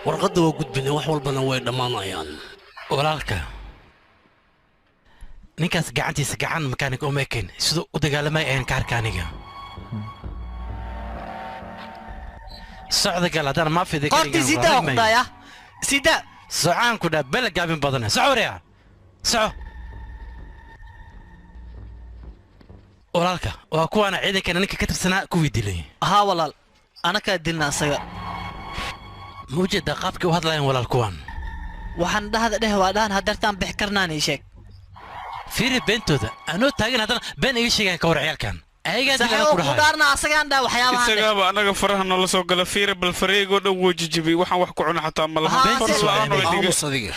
Warqadda waa gudbinay, wax walbana way dhammaanayaan. Walaalka, ninkaas gacantiisa gacan makaanig uma ekayn, siduu u dagaalamay ayaan ka arka aniga. Socda gal haddana maafida. Qortii sidaa ku dhaya sidaa. Socaan ku dhaa bela gaabin badana. Soco waryaa, soco. Walaalka, waa kuwaana ciidankana ninka ka tirsanaa kuwii dilay. Haa walaal, anakaa dilna asaga. Ma ujeedaa qaabkii u hadlayaan walaal kuwan? Waxaan dhahda dheh waa dhahan hadeertaan bix karnaan ii sheeg. Fiiri beentooda, anoo taagan haddana been iga sheegaan ka war ciyaalkan. Ayagaa dilaan ku dhahay. Dhaarna asagaan dhaa waxyaabahan. Isagaaba anaga faraha noola soo gala. Fiiri bal fareegoo dhan wuu jijibiyey, waxaan wax ku cuna xataa ma laha. Aamus adiga.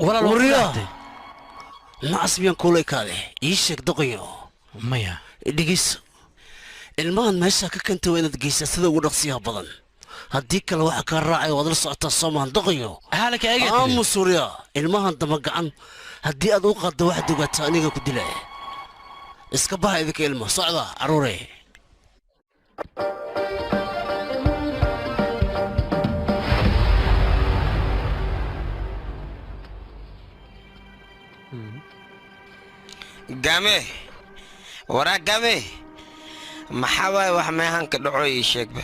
Walaal, nacas miyaan kuula ekaade? Ii sheeg doqoyo. Maya. Dhegeyso, ilmahan meesha ka kanta waa inaad geysaa sida ugu dhaqsiyaha badan, haddii kale waxa kaa raacaya waad la socotaa soomahan doqoyo. Aamus waryaa. Ilmahan dama gacan haddii aad u qaaddo waxaad ogaataa aniga ku dilaya. Iska baxa idinka ilma socda carruure. Game waraa game, maxaa waaye wax meehanka dhaco ii sheegba?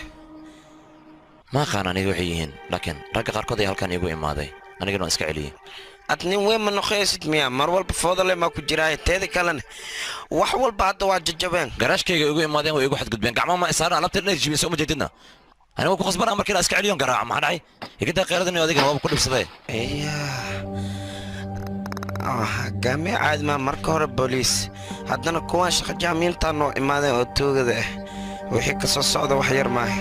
Ma aqaan aniga waxay yihiin, laakiin ragga qaarkood ayaa halkan iigu imaaday, anigana waan iska celiyey. Ad nin weyn ma noqoysid miya? Mar walba foodale maa ku jiraaye. Teeda kalena wax walba hadda waa jajabeen. Garaashkayga igu imaadeen, way igu xadgudbeen, gacmaha ma isaaran, alaabta dhan jibiyeen, uma jeedidna. Aniga waan ku khasbanaa markii inaan iska celiyon garaaco. Maxaa dhacay? Igadaa kheyradan iyo adigana waaba ku dhibsadee. Game caadi maa. Marka hore booliis, haddana kuwaan shaqa jaamiintaa noo imaadeen oo toogada ah. Wixii ka soo socda wax yar maaha.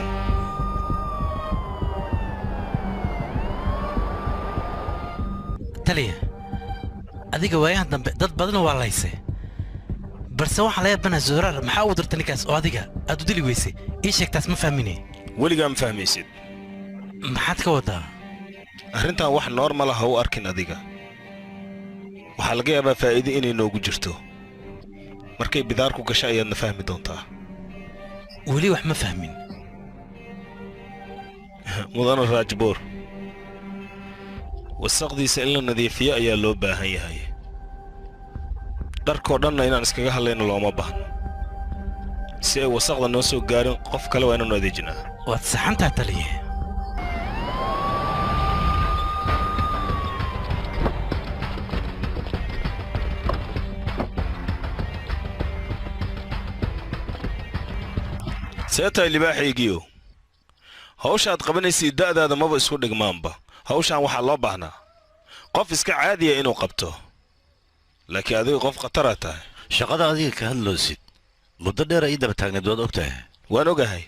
Taliya, adiga waayahan dambe dad badan waa laysay, balse waxaa la yaabanaa Zooraar maxaa u dirtay ninkaas oo adiga aad u dili weysay? Ii sheegtaas ma fahmine. Weligaa ma fahmaysid. Maxaad ka wadaa? Arrintan wax normal ah ha u arkin adiga. Waxaa laga yaabaa faa'iido inay noogu jirto. Markay bidaar ku gasho ayaadna fahmi doontaa. Weli wax ma fahmin. Mudana Raajboor, wasaqdiisa in la nadiifiyo ayaa loo baahan yahay. Dharkoo dhanna inaan iskaga hadlayno looma baahno. Si ay wasaqda noo soo gaarin qof kale waa inaanu adeejinaa. Waad saxantaa taliye. See tahay libaaxaygiyo? Hawsha aad qabanaysay da'daada maba isku dhigmaanba. Hawshan waxaa loo baahnaa qof iska caadiya inuu qabto, laakiin adiga qof khataraa tahay. Shaqada adiga ka hadloosid muddo dheer ay daba taagneed, waad og tahay. Waan ogahay,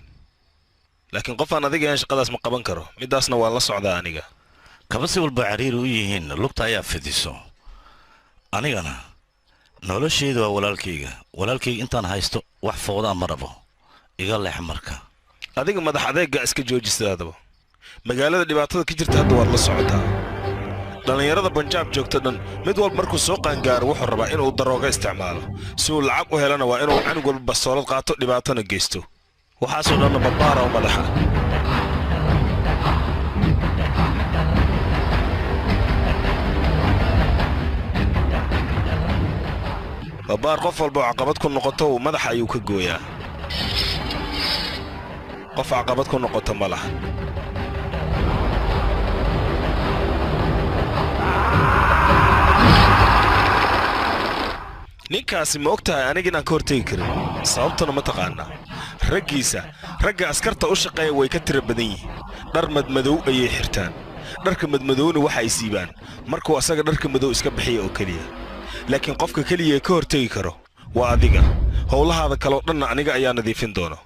laakiin qof aan adiga ahayn shaqadaas ma qaban karo. Midaasna waan la socdaa aniga. Kaba si walba cariiri u yihiin, lugta ayaa fidiso. Anigana noloshayda waa walaalkayga. Walaalkayga intaan haysto wax fowdaa ma rabo. Iga leex marka. Adiga madax adeegga iska joojisadaadaba. Magaalada dhibaatada ka jirta hadda waad la socotaa. Dhallinyarada Banjaab joogta dhan mid walba markuu soo qaangaaro wuxuu rabaa inuu darooga isticmaalo. Si uu lacag u helana waa inuu canug walba bastoolad qaato, dhibaatona geysto. Waxaasoo dhanna babaara u madaxa. Babaar qof walba oo caqabad ku noqoto madaxa ayuu ka gooyaa. Qof caqabad ku noqoto ma laha. Ninkaasi ma og tahay aniga inaan ka hortegi karin? Sababtuna ma taqaanaa? Raggiisa, ragga askarta u shaqeeya way ka tiro badan yihiin. Dhar madmadow ayay xirtaan. Dharka madmadowna waxa ay siibaan markuu asaga dharka madow iska bixiya oo keliya. Laakiin qofka keliya ee ka hortegi karo waa adiga. Howlahaada kaloo dhanna aniga ayaa nadiifin doono.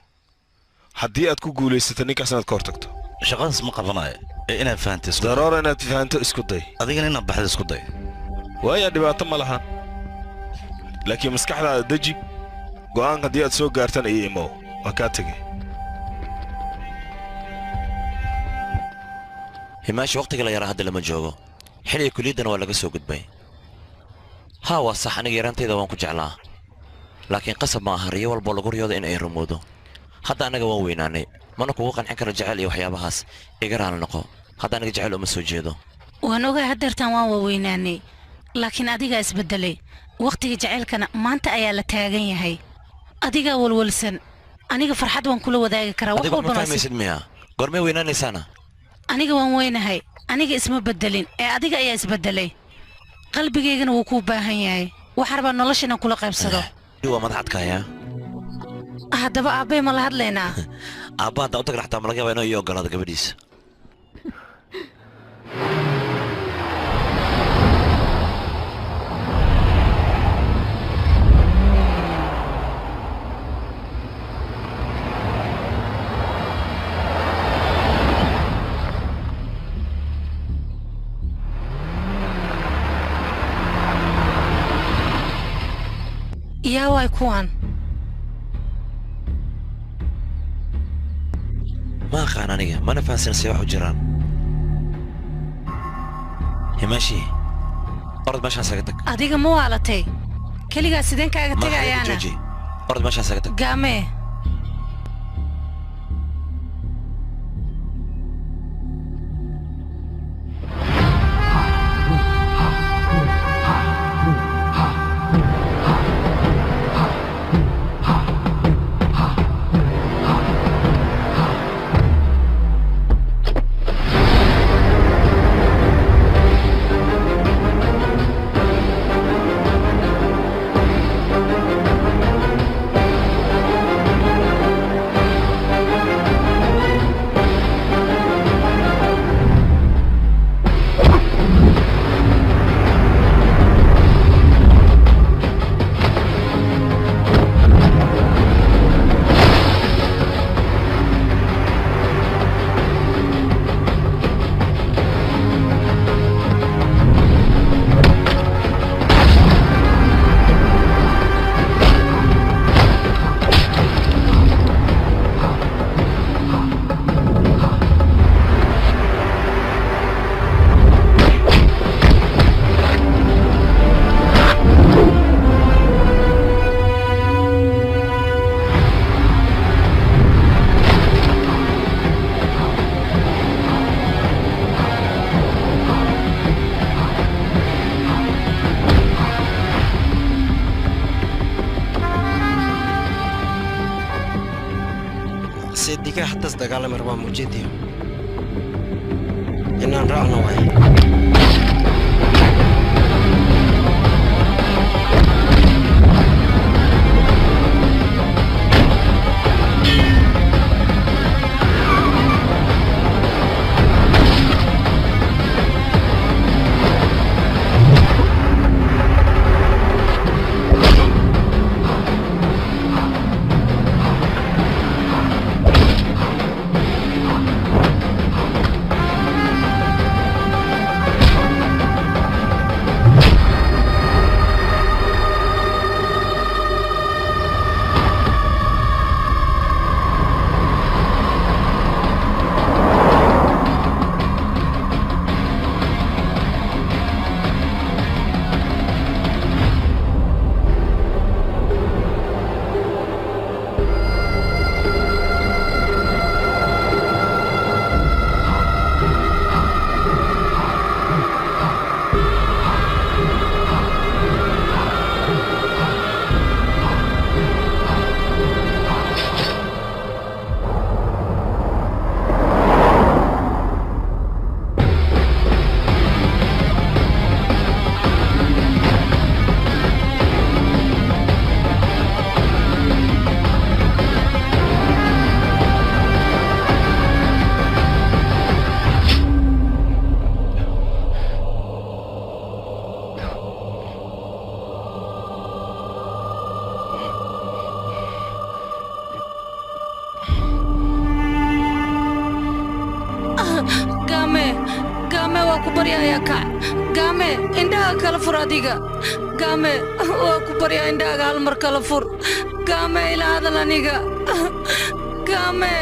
Haddii aad ku guulaysato ninkaas inaad ka hortagto. Shaqadaas ma qabanayo ee inaad fahanto isku day. Daroora inaad fahanto isku day. Adigana inaad baxdo isku day. Waaya dhibaato ma laha. Laakiin maskaxdaada deji. Go'aan haddii aad soo gaartan iyo imow. Waa kaa tegey. Himaashi waqtiga la yaraa hadda lama joogo. Xilliga kuliyaddana waa laga soo gudbay. Haa, waa sax, aniga yaraantayda waan ku jeclaa. Laakiin qasab ma aha riyo walbo lagu riyoodo in ay rumowdo. Hadda anaga waan weynaanay, mana kugu qancin karo jecel iyo waxyaabahaas. Iga raali noqo. Hadda aniga jecel uma soo jeedo. Waan ogahay haddeertaan waan waaweynaanay, laakiin adigaa isbeddelay. Wakhtiga jacaylkana maanta ayaa la taagan yahay. Adigaa walwalsan, aniga farxad waan kula wadaagi karaa wax Adiga wax ma walbana. fahmaysid miya? Goormay weynaanaysaana? Aniga waan weynahay, aniga isma beddelin ee adiga ayaa isbeddelay. Qalbigaygana wuu kuu baahan yahay. Waxaan rabaa nolosha inaan kula qaybsado. Waa madax adkaaya. Haddaba aabbay ma la hadlaynaa? Aabba haddaan u tagna xataa ma laga yaabaa inuu ii ogolaado gabadhiisa. Yaa waay kuwan? Ma aqaan aniga, mana fahansan see wax u jiraan. Himaashi, orod meeshaan isaga tag. Adiga ma waalatay? Keligaa sideen kaaga Madaxdayda tegayaana? jooji. Orod meeshaan isaga tag. Gaamee. Seediga hatas dagaalami rabaa mujeediyo inaan raacno waay. Waa ku baryayaa kac. Gaame, indhaha kala fur adiga. Gaame, waa ku baryaa, indhahaaga hal mar kala fur. Gaame, ila hadal aniga. Gaame,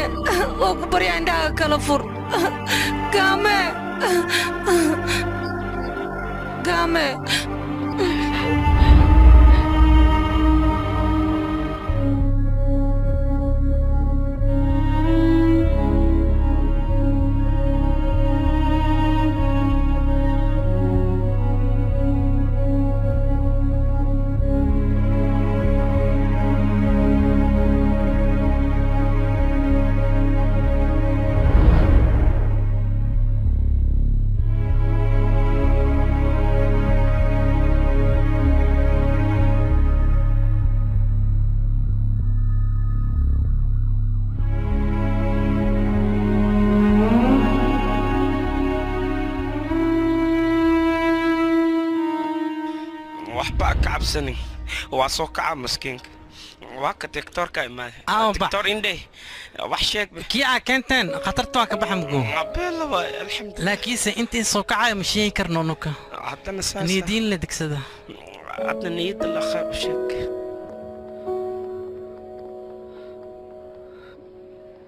waa ku baryaa, indhahaaga kala fur. Gaame, Gaame. Waxba ka cabsanin, waa soo kaca maskiinka, waa ka doctorka imaaday. Doctor indhe, wax sheeg. Kii aa keenteen khatarta waa ka baxa mugo. Abeela waay, alxamdulillah. Laakiinse intii soo kacaya ma sheegi karno nuka. Haddana saasa niyadiin la degsada. Hadda niyadda la khayr u sheeg.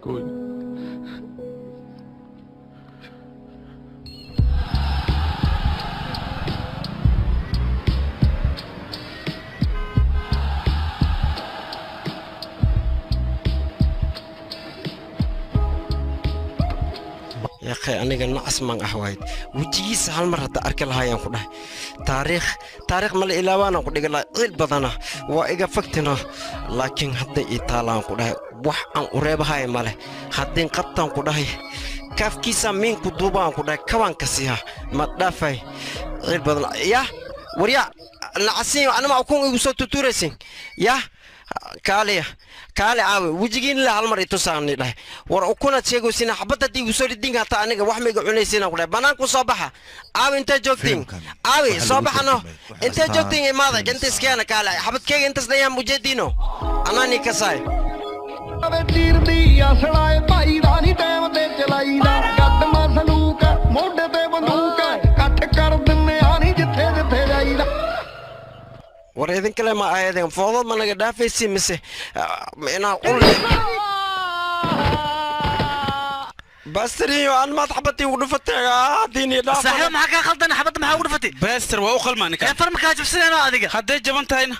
Good. Yaqee, aniga nacas maan ah wahayd, wejigiisa hal mar hadda arki lahaayaan ku dhahay taariikh, taariikh mala ilaawaanaan ku dhigi lahay. Ciil badana waa iga fagtina, laakiin hadda ii taalaan ku dhahay wax aan u reebahaya male. Haddiin qabtaan ku dhahay kaafkiisa miinku duubaan ku dhahay kabaan ka siiha ma dhaafay. Ciil badan yah, waryaa nacasiin, anima ukun igu soo tutuuraysin yah. Kaaliya, kaale, caawe wejigiin la hal mar itusaani dhahay. War ukunaad sheegaysina, xabadda haddii igu soo ridin hataa aniga wax ma iga cunaysiinaan ku dhahay. Banaanku soo baxa. Caawe, intee joogtiin? Caawe, soo baxano. Intee joogtiin? Imaada inta iskeena. Kaale, xabadkeyga intaas dhayaan mujeediino anaani kasaay. ਵੇ ਚੀਰਦੀ ਅਸਲਾ ਏ ਭਾਈ ਦਾ ਨਹੀਂ ਟਾਈਮ ਤੇ ਚਲਾਈਦਾ, ਕਦਮਾਂ ਸਲੂਕ ਮੋਢੇ ਤੇ ਬੰਦੂਕ, ਕੱਠ ਕਰ ਦਿੰਨੇ ਆ ਨਹੀਂ ਜਿੱਥੇ ਜਿੱਥੇ ਜਾਈਦਾ। War idin kale ma ahaydeen foodad, ma naga dhaafaysi mise inaa ul bastariyo aan maad xabadii ugu dhufatay diini dhaaf. Saaxiib, maxaa kaa khaldan? Xabadda maxaa ugu dhufatay? Bester waa u qalmaa ninka. Far makaa jabsanayno adiga. Hadday jaban tahayna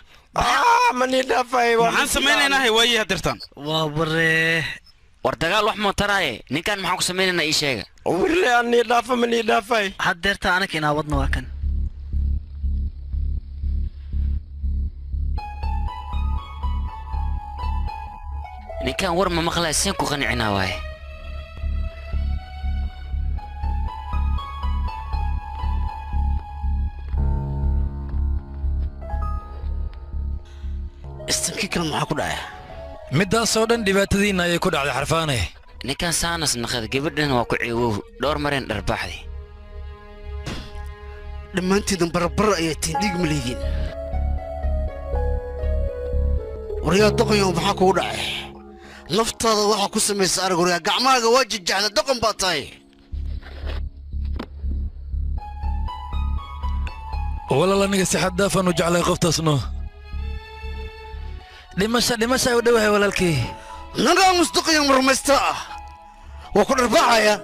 mani dhaafay. Maxaan samaynaynaa? Waayi hadirtaan. Waa waree. War dagaal wax ma taraaye, ninkan maxaan ku samaynaynaa? Ii sheega. Wirle ani dhaafa, mani dhaafay. Haddeerta anaka inaa wadna waa kan. Ninkan war ma maqlaa, seen ku qancinaa waaye? Istankii kale maxaa ku dhacay? Middaasoo dhan dhibaatadiinna ayay ku dhacday, xarfaane. Ninkan saanas naqad, gabadhan waa ku ciiwow dhowr mareen dharbaaxday. Dhammaanteedan barabara ayaa tiin, dhiig ma leediin. Waryaa doqonyow, maxaa kugu dhacay? Naftaada waxaa ku samaysa arag. Waryaa, gacmahaaga waa jijaxda, doqon baa tahay. Walaal, aniga si xad dhaafaan u jeclay qoftaasno. Dhimasha, dhimasha u dhowahay walaalkii. Nagaa musduqayo marmaysta ah, waa ku dharbaaxaya.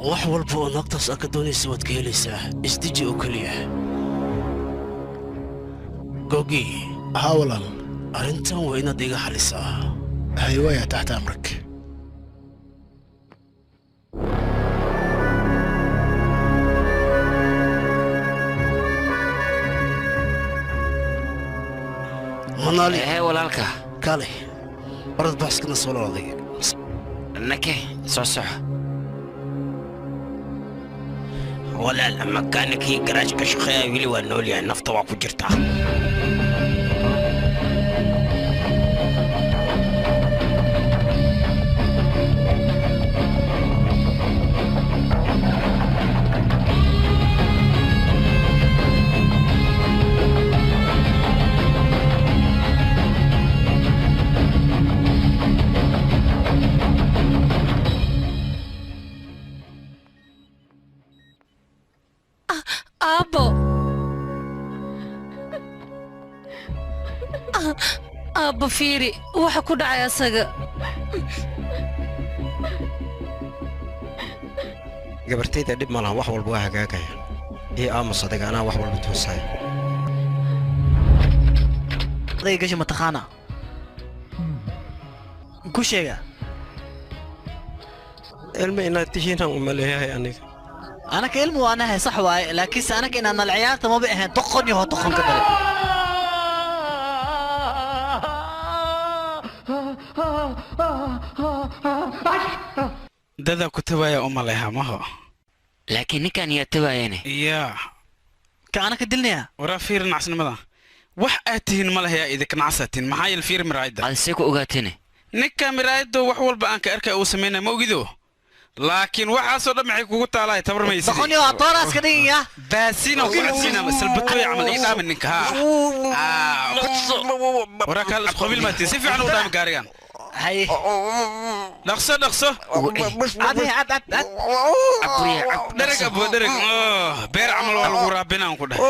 Wax walba oo naagtaas aad ka doonaysa waad ka helaysaa, isdeji oo keliya. Gogi. Haa walaal. Arrintan waa inaad iga xalisaa. Haywaya, taxta amrak. Manaali. Hee walaalka. Kaale, orod baxskana soo walaal adiga. Nake soo soco. Walaal, makaanikii garaajka shaqeeya weli waa nool yahay, nafta waa ku jirtaa. Aabba fiiri waxa ku dhacay asaga. Gabartayda dhib ma laha, wax walba waa hagaagaya. Ii aamus adiga, anaa wax walba toosaya. Adiga gashi ma taqaana? Ku sheega. Ilma inaad tihiinaan u maleeyahay aniga. Anaka ilmu waa nahay sax waaye, laakiinse anaka inaan nala ciyaarta maba ahayn doqon yaho doqon ka dhalay. Dadaa ku tabaaya u maleeha maho. Laakiin ninkan yaa tabaayane. Yaa. Ka anaka dilnaya. Waraa fiir nacasnimada. Wax aad tihiin ma lahayaa idinka nacasaa tihiin, maxaa yeele fiir miraayadda. Aad see ku ogaatene? Ninka miraayadda wax walba aan ka arkay uu sameynaya ma ogido. Laakiin waxaasoo dhan maxay kugu taalahay tabar maysid. Doqon yaho atooraas ka dhigaya. Baasiin oo ku cabsiina salbatooy camal ii dhaamin ninka haa. Waraa kaal isku qabiil maatiin si fiican u dhaami gaarigan. Hay. Dhaqso dhaqso. Cad cad cad cad. Dhereg abo dhereg. Beer camal waa lagu raabinaan ku dhahay.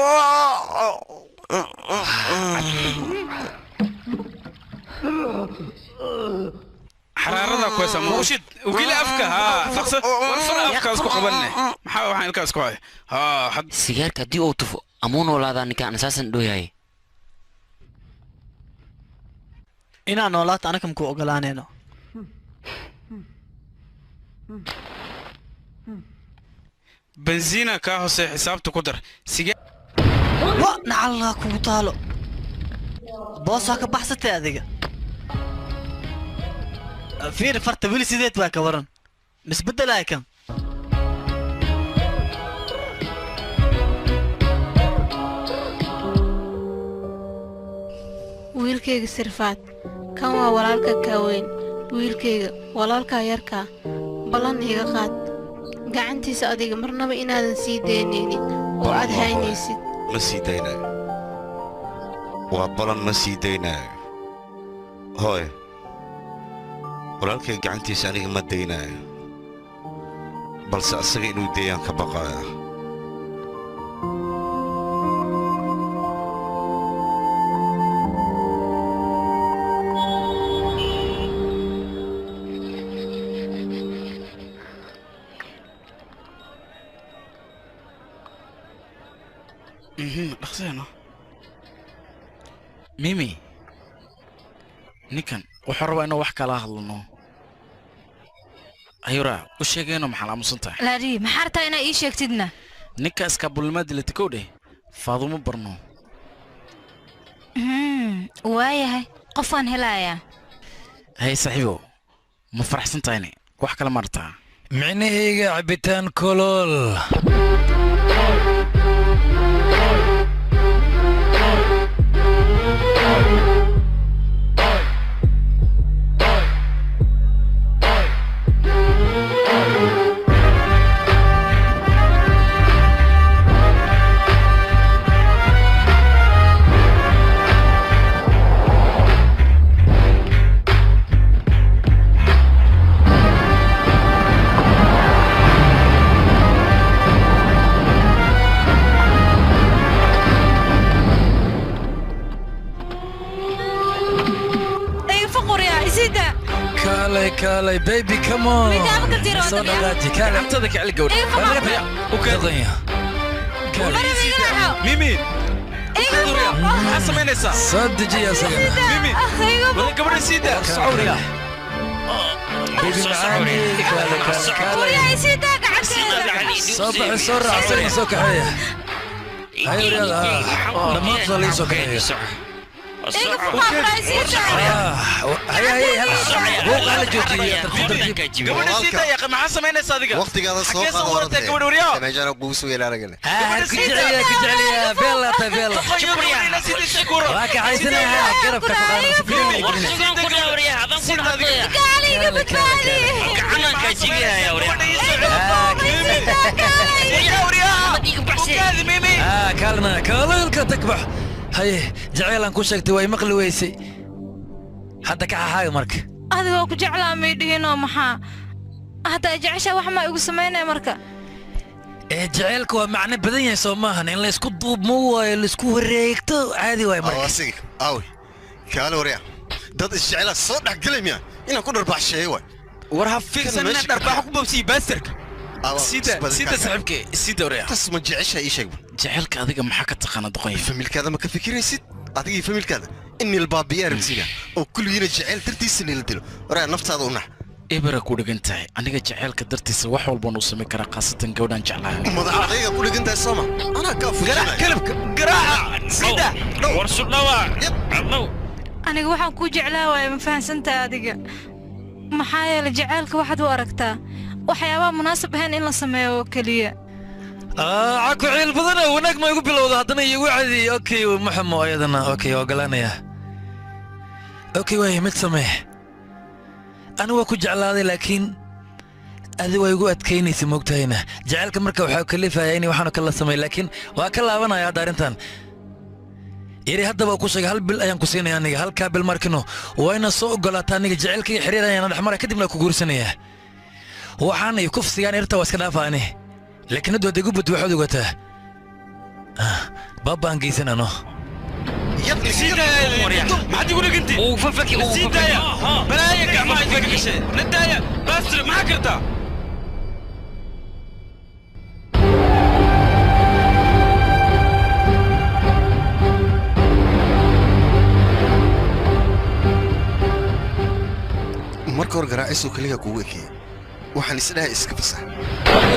Xaraarada ku haysa muushid ugili afka haa dhaqso war far afka isku qabanne maxaa waxaan ilkaas ku hay haa had sigaarka haddii uu tufo amuu noolaadaa ninkaan asaasan dhooyahay. Inaan noolaato anaka maku ogolaanayno. Benziina kaa hoosee xisaabta ku dar sigaar. Wa nacallaa kugu taalo. Boosaa ka baxsatay adiga. Fiir farta weli sideed waa ka waran. Misbedelaya kan. Wiilkayga sirfaad, kan waa walaalka kaaweyn. Wiilkayga walaalkaa yarkaa, ballan iga qaad. Gacantiisa adiga marnaba inaadan sii daynaynin oo aad haynaysid. Ma sii daynayo. Waa balan, ma sii daynayo. Hooy, walaalkay gacantiisa aniga ma daynayo, balse asaga inuu deeyaan ka baqaya. Dhaqseeno. Mimi, ninkan wuxuu rabaa inuu wax kala hadlano. Ayura, u sheegayno maxaa aamusan tahay? Laari, maxaa rabtaa inaa ii sheegtidna? Ninka iskaabulnimada dilata kow dheh, Faadumo barno. Waayahay, qof waan helayaa. Hay saaxiibow, ma faraxsan tahayne? Wax kale ma rabtaa? Micnahayga cabitaan kolol. Kaalay baby, come on. Soo dhaqaaji kaalay. Cuntada ka celi gabadha. Daqanya. Mimi, maxaa samaynaysaa? Soo dejiya asagana. Mimi, wada gabadha sii daa. Socoriya. Baby macaani, kaalay kaalay kaalay. Soo baxay, soo raac, asagana soo kaxeeya. Hayo riyaada, haa. Dhammaantood la ii soo kaxeeya. Waqtigaada soo qaado orodee. Meeshaan kugu sugay aragale. Kaalna kaalka takbax haye jaceylaan ku sheegtay way maqli weysay hadda ka xaxaayo marka adigoo ku jeclaa may dhihinoo maxaa hadda ay jeceshaa wax maa igu samaynaya marka ee jaceylka waa macno badan yahay soo maahan in la isku duubmo waayo la isku wareegto caadi waayo marka asiga awi kaale warya Dad isjeclaa soo dhex gelay miya inaan ku dharbaaxsheeye waay. War ha fiirsanina, dharbaaxo ku boobsiiye baastarka. Sida sida saaxiibkay, sida oreya. Tas ma jeceshahay? Ii sheeg. Jecelka adiga maxaa ka taqaana, doqonya? Familkaada ma ka fikiraysid? Adiga iyo familkaada in nilbaabiya arabsiga oo kulligiina jeceyl dartiisa nila dilo. Waraa naftaada u nax. Ebera ku dhigan tahay. Aniga jaceylka dartiisa wax walbaan u samayn karaa, khaasatan gabadhaan jeclahay. Madax adayga ku dhigan tahay sooma? Anaa kaa Garaac kalabka, garaaca sida. War sudhawa. Aniga waxaan kuu jeclaa waaya, ma fahansantahay adiga? Maxaa yeelay jacaylka waxaad u aragtaa waxyaabaha munaasab ahayn in la sameeyo oo keliya. Caku ciil badana, wanaag ma igu bilowda haddana iigu cadi. Okay, maxamo ayadana. Okay, ogolaanaya. Okay, waay mid samee. Anigu waa ku jeclaaday, laakiin adi waa igu adkaynaysa, moogtahayna jacaylka marka waxaa kalifaya in waxaanu kala sameey, laakiin waa ka laabanaya hadda arrintan yari. Haddaba ku sheegay, hal bil ayaan ku siinaya aniga. Halkaa bil markino waa inaad soo ogolaataa aniga jacaylkaiyo xiriir ayaan dhexmara, kadibna ku guursanaya. Waxaan iyo kufsigaan irta waa iska dhaafa ani, laakiin hadda waad igu bud waxaad ogataa baabaan geysanano. Maxaad igu dhegantay? Sii daaya balaaya, gacmaha idinka gashay. Na daaya baastir, maxaa kartaa? Marka hor garaacisuu keliga kugu ekeeyey, waxaan isdhahay iska fasax,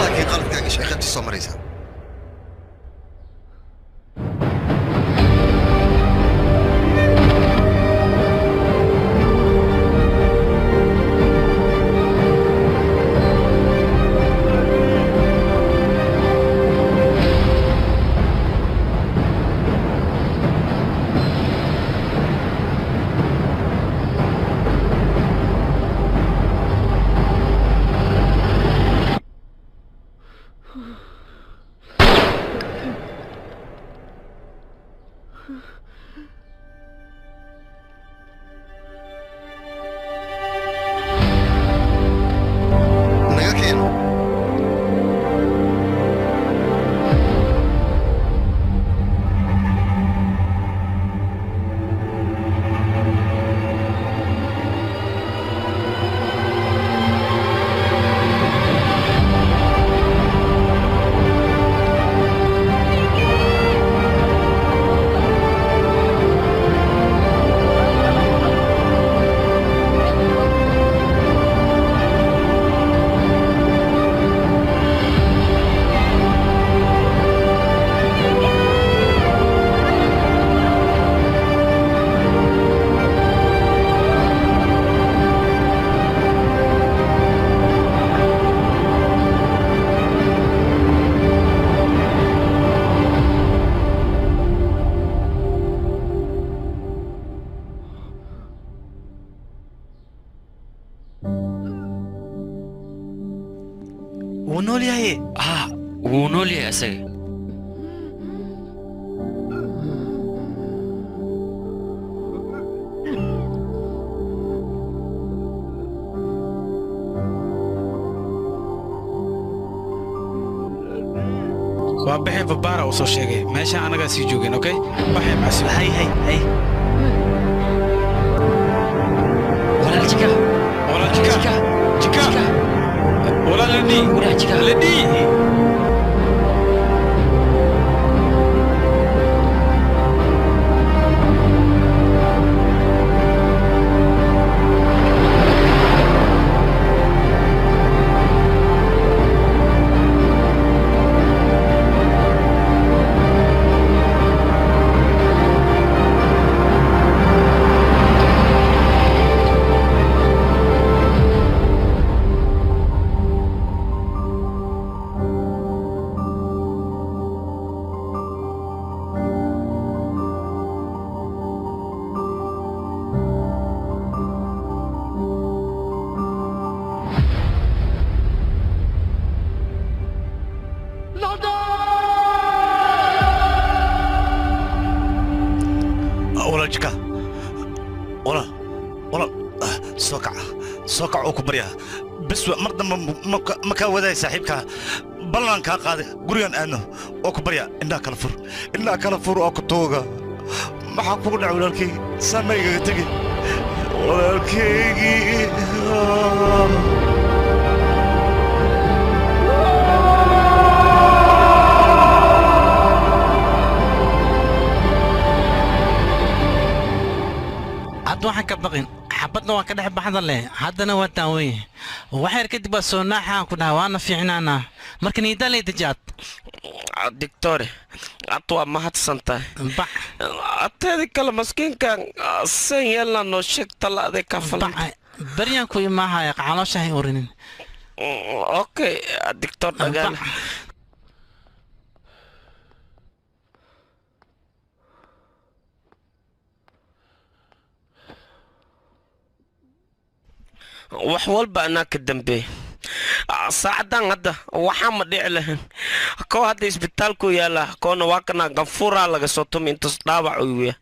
laakiin qaladkaa gashay, qaybtii soo maraysaa. Naga keeno. Wuu nool yahay. Ha, wuu nool yahay isaga. Waa baxay, babaara uu soo sheegay meeshaan anagaa sii joogeen. Okay, baxay macsi. Hay hay hay. Walaal jika. Walaal jika. Jika. Walaal ledhi. Walaal jika. Ledhi. Walaal jika, walaal, walaal, soo kaca, soo kac oo ku baryaa. Bes mar dambe ma kaa wadaay saaxiibkaa, ballan kaa qaaday gurigan aadno oo ku baryaa. Indhaha kala fur, indhaha kala fur oo ku tuuga. Maxaa kugu dhacay walaalkay? Saan ma igaga tegi Wiilkaygii. Hadda waxaan ka baqin xabadna waan ka dhex baxda leh, haddana waa daaweyn. Waxyar kadib waa soo naaxaan ku dhaha, waana fiicnaanaa. Marka niidaa lay dejaad. Dictore, ad waa mahadsan tahay. Ateeda kale maskiinkan sen yeelna noo sheeg talaade ka falan. Baryaan ku imaahaya, caloosha hay urinin. Okay dictor, dhagaan. Wax walba anaa ka dambeey. Saacadan hadda waxaa ma dhici lahayn. Koo hadda isbitaalku yaala, koona waa kana ganfuuraa laga soo tumi intaas dhaawac uu yahay.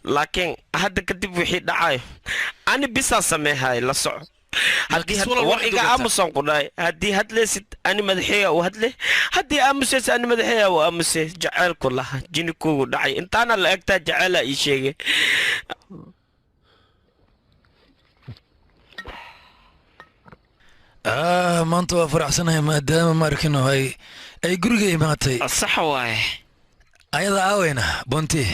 Laakiin hadda kadib wixii dhacayo ani bisaa sameehay, la soco. War iga aamusan ku dhahay, haddii hadlaysid ani madaxeeya u hadle, haddii aamusaysa ani madaxeeya u aamusay. Jaceylku laha jinikuugu dhacay intaana la egtaa jaceylaa ii sheegay. Maanta waa faraxsanahay maadaama maarkino ay guriga imaatay. Sax waaye. Ayada aaweyna bonti.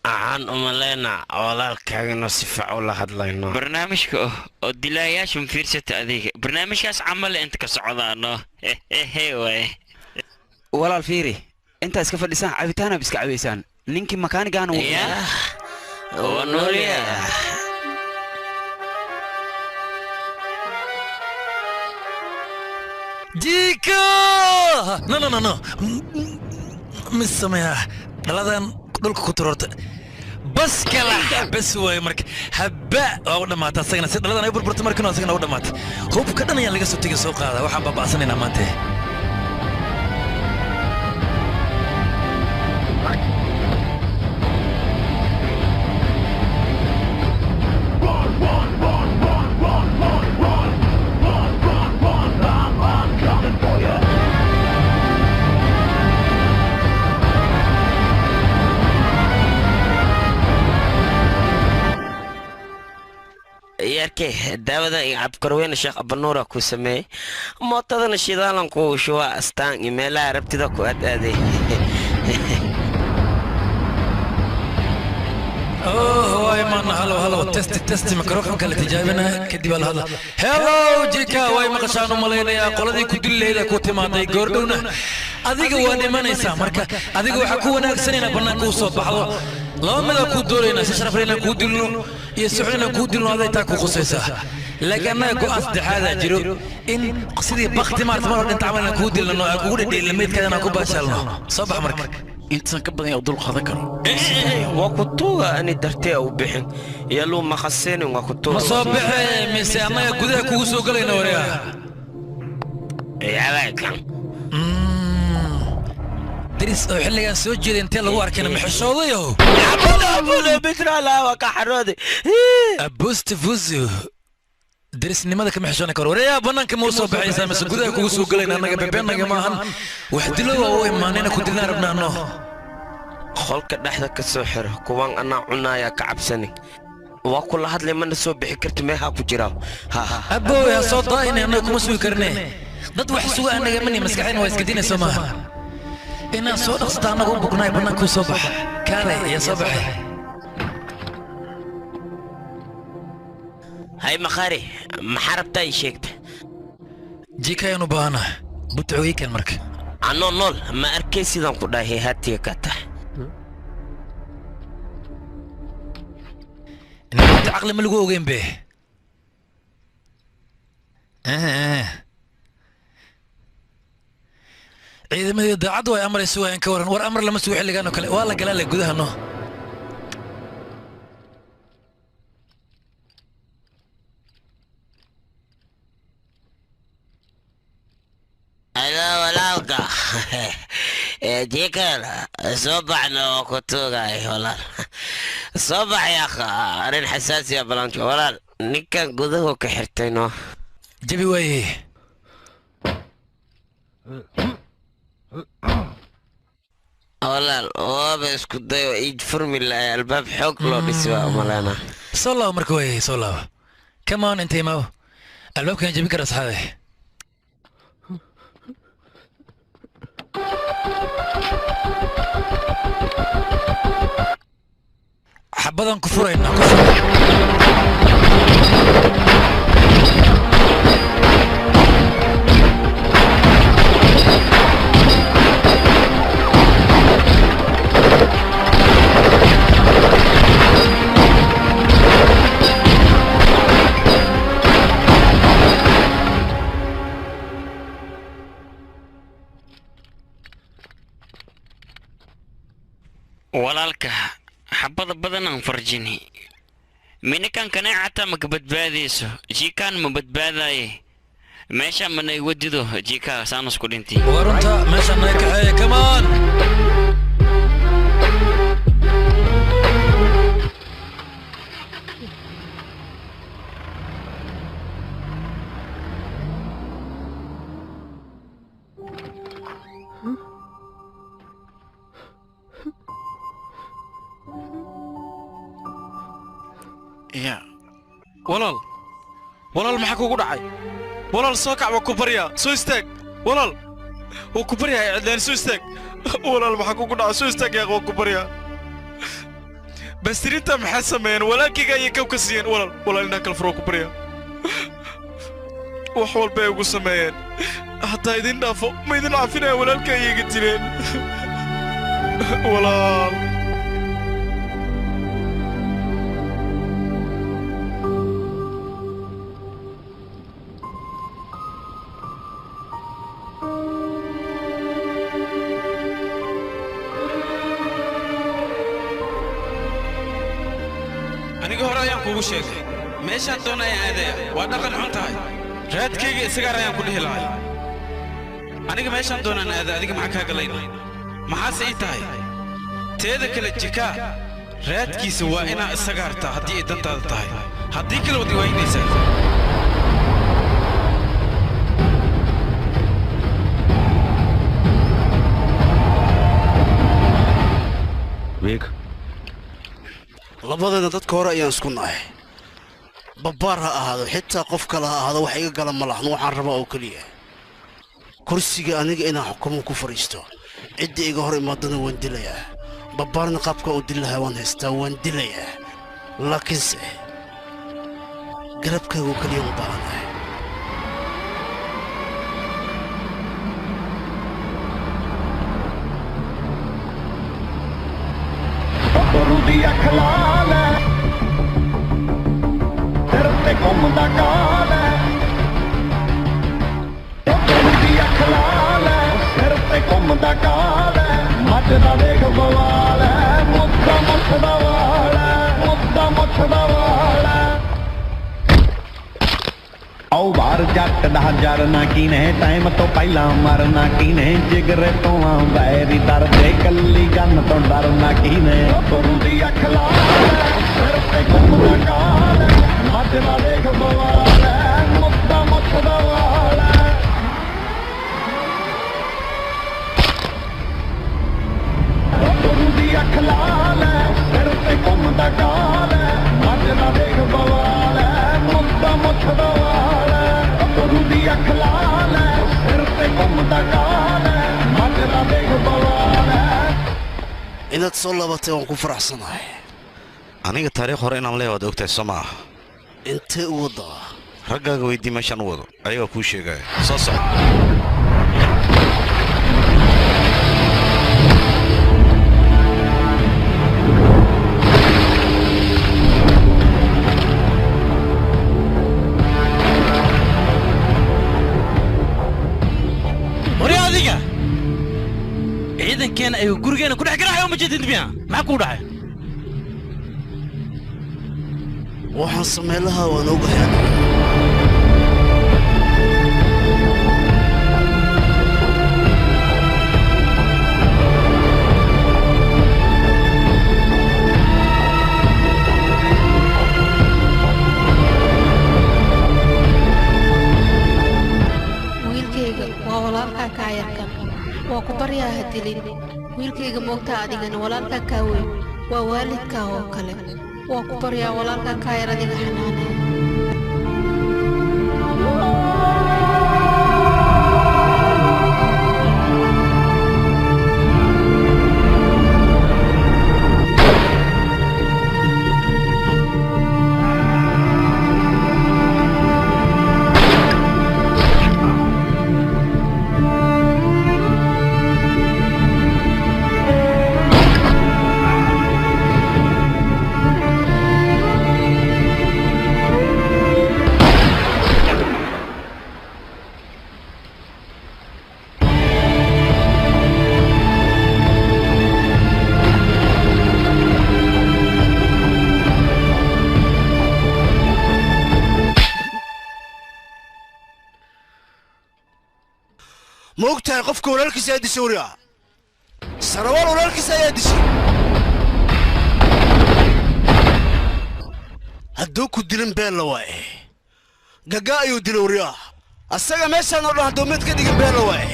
Waxaan umaleyna walaalkaagana si fiican ula hadlayno. Barnaamijka oo dilaayaasha ma fiirsata adiga? Barnaamijkaas camal inta ka socdaano hehe waaye. Walaal fiiri, intaa iska fadhisaan cabitaanaab iska cabaysaan, ninkii makaanigaana. Waa noolyaa. Jika! No, no, no, no. Mis sameeyaa dhaladan dhulka ku turoorta. Bas kala bas waaye marka. Habba waa u dhamaata asagana, si dhaladan ay burburta markana asagana u dhamaata. Hubka dhan ayaa laga soo tegay, soo qaada. Waxaan baaba'sanaynaa maanta. Yarkee, daawada iyo cabkarweyne Sheekh Abanuura ku sameeyey, mootadana shidaalan ku shubaa, astaan iyo meelaha rabtida ku aad aaday. Oh, waay maana. Halo halo, testi testi, mikrofonka la tijaabina kadib ala hadla. Hello Jika, way maqashaan u malaynayaa. Qoladii ku dili lahayd ku timaaday goordhowna adiga waa dhimanaysaa. Marka adiga waxaa ku wanaagsan inaad bannaanka u soo baxdo. Laba midaa kuu dooraynaa: si sharaf leh inaan kuu dilno iyo si xun inaan kuu dilno, aday taa ku khusaysaa. Laakiin annaga go'aan saddexaadaa jiro, in sidii bakti maarta mar hor dhinta camal inaan kuu dilno, aan kugu dhedheelino meydkaada, inaan ku baashaalno. Soo bax marka. Intaan ka badan yaa dul qaadan karo. Waa ku tuuga ani dartee u bixin yaluu maqaseenin, waa ku tuuga. Ma soo baxe mise annaga gudaha kugu soo galayna waryaa? Daris oo xilligan soo jeeda intee lagu arkayna maxishoodayow? Abusta fuzu darisnimada kama xishoona karo wareeyaa. Bannaanka ma u soo baxaysaa mise gudaha kugu soo galayna? Annaga bebeennaga maahan wax dilo, waa u imaanayna ku dilnaan rabnaano. Qolka dhexda ka soo xiro kuwan anaa cunaaya, ka cabsanin. Waa kula hadlay, mana soo bixi karti, meehaa ku jiraa. Abooy, ha soo daahine, annaga kuma sugi karne. Dad wax suga annaga mani, maskaxdayna waa iska dinayso maaha. Inaan soo dhaqsata annaga u bugnaay, bannaankuu soo baxa. Kaalay ayaa soo baxay. Hay makhaari, maxaa rabtaa ii sheegta? Jika ayaan u baahana butcogii keen marka. Anoo nool ma arkay sidaan ku dhahay haatiga ka tahay. Inta caqli ma lagu ogeyn be. Ciidamadii daacaddu ay amray sugayaan ka waran? War amar lama sugo xilligan oo kale, waa la galaa le gudaha no. Alo walaalka jikal, soo baxna, waa ku tuugay walaal. Soo bax yaakha, arrin xasaasiya balanjo walaal. Ninkan guduhu ka xirtay no. Jabi waaye. Walaal, waaba isku dayo iid furmi lahay, albaab xoog loo dhisi waa umaleyna. Soo laabo marka waaye, soo laabo. Come on, intay maaw. Albaabkan jebin kara asxaabe. Xabadan ku furaynaa, ku fur. Walaalka xabada badan aan farjini minakan kanaaca ma ka badbaadayso jikaan ma badbaadaye meesha mana igu dido jikaa saanus ku dhintay. Waa runta, meeshaan naga kaxeeya. Come on. Ya walaal, walaal, maxaa kugu dhacay? Walaal, soo kac, waa ku baryaa, soo istaag. Walaal, waa ku baryaa, cidlaan, soo istaag. Walaal, maxaa kugu dhacay? Soo istaag yaaq, waa ku baryaa. Bastiriinta maxaa sameeyeen? Walaalkayga ayay kow ka siiyeen. Walaal, walaal, indhaha kala fur, waa ku baryaa. Wax walba ay ugu sameeyeen, hataa idin dhaafo ma idin cafinaya. Walaalka ayay iga dileen, walaal. Aniga hore ayaan kuugu sheegay, meeshaan doona ayaan aadaya. Waa dhaqan xun tahay, raadkayga isagaar ayaan ku dhihi lahay. Aniga meeshaan doonaan aada, adiga maxaa kaa galayna? Maxaase ii tahay? Teeda kale, jikaa raadkiisa waa inaa isaga hartaa haddii ay dantaada tahay, haddii kale waad iwaaynaysaa. Labadeena dadka hore ayaan isku nahay. Babbaar ha ahaado, xitaa qof kale ha ahaado, wax iga gala ma lahan. Waxaan rabaa oo keliya kursiga aniga inaan xukumo ku fadhiisto. Cidda iga hor imaadana waan dilayaa. Babbaarna qaabka u dili lahaa waan haystaa, waan dilayaa, laakiinse garabkaagu keliya u baahanahay. ਗੱਭਰੂ ਦੀ ਅੱਖ ਲਾਲ ਐ, ਸਿਰ ਤੇ ਘੁੰਮਦਾ ਕਾਲ ਐ। ਗੱਭਰੂ ਦੀ ਅੱਖ ਲਾਲ ਐ, ਸਿਰ ਤੇ ਘੁੰਮਦਾ ਕਾਲ ਐ, ਮੱਚਦਾ ਦੇਖ ਬਵਾਲ ਐ, ਮੁੱਦਾ ਮੁੱਛ ਦਾ ਵਾਲ ਐ, ਮੁੱਦਾ ਮੁੱਛ ਦਾ ਵਾਲ ਐ। ਆਓ ਬਾਹਰ ਜੱਟ ਦਾ ਜਰਨਾ ਕੀਨੇ, ਟਾਈਮ ਤੋਂ ਪਹਿਲਾਂ ਮਰਨਾ ਕੀਨੇ, ਜਿਗਰੇ ਤੋਂ ਆ ਵੈਰੀ ਦਰਦੇ, ਕੱਲੀ ਗੰਨ ਤੋਂ ਡਰਨਾ ਕੀਨੇ। ਗੱਭਰੂ ਦੀ ਅੱਖ ਲਾਲ ਐ, ਸਿਰ ਤੇ ਘੁੰਮਦਾ ਕਾਲ ਐ, ਮੱਚਦਾ ਦੇਖ ਬਵਾਲ ਐ, ਮੁੱਦਾ ਮੁੱਛ ਦਾ ਵਾਲ ਐ। ਗੱਭਰੂ ਦੀ ਅੱਖ ਲਾਲ ਐ, ਸਿਰ ਤੇ ਘੁੰਮਦਾ ਕਾਲ ਐ, ਮੱਚਦਾ ਦੇਖ ਬਵਾਲ ਐ, ਮੁੱਦਾ ਮੁੱਛ ਦਾ ਵਾਲ ਐ। ਗੱਭਰੂ ਦੀ ਅੱਖ ਲਾਲ ਐ, ਸਿਰ ਤੇ ਘੁੰਮਦਾ ਕਾਲ ਐ, ਮੱਚਦਾ ਦੇਖ ਬਵਾਲ ਐ। Inaad soo laabatay waan ku faraxsanahay. Aniga taariikh hore inaan leeyahay waad ogtahay, soo maaha? Intee u wadaa? Raggaaga weydii meeshaan u wado, ayagaa kuu sheegaya. Soo soco. Hore adiga ciidankeena ayuu gurigeena ku dhex garaacay, uma jeedid miya? Maxaa kuu dhacay? Waxaan samayn lahaa waan ogahay aniga. Wiilkayga, waa walaalkaa kaa yarkan, waa ku baryaa, ha dilin wiilkayga. Moogtaa adigana walaalkaa kaa weyn waa waalidkaa oo kale. Waa ku baryaa, walaalkaa kaa yar adiga xanaanee. Ma og tahay qofka walaalkiisa ayaa dishay wariyaa? Sarawaal walaalkiisa ayaa dishay. Hadduu ku dilin beella waaye. Gagaa ayuu dilay wariyaa. Asaga meeshaan oo dhan hadduu mid ka dhigin beella waaye.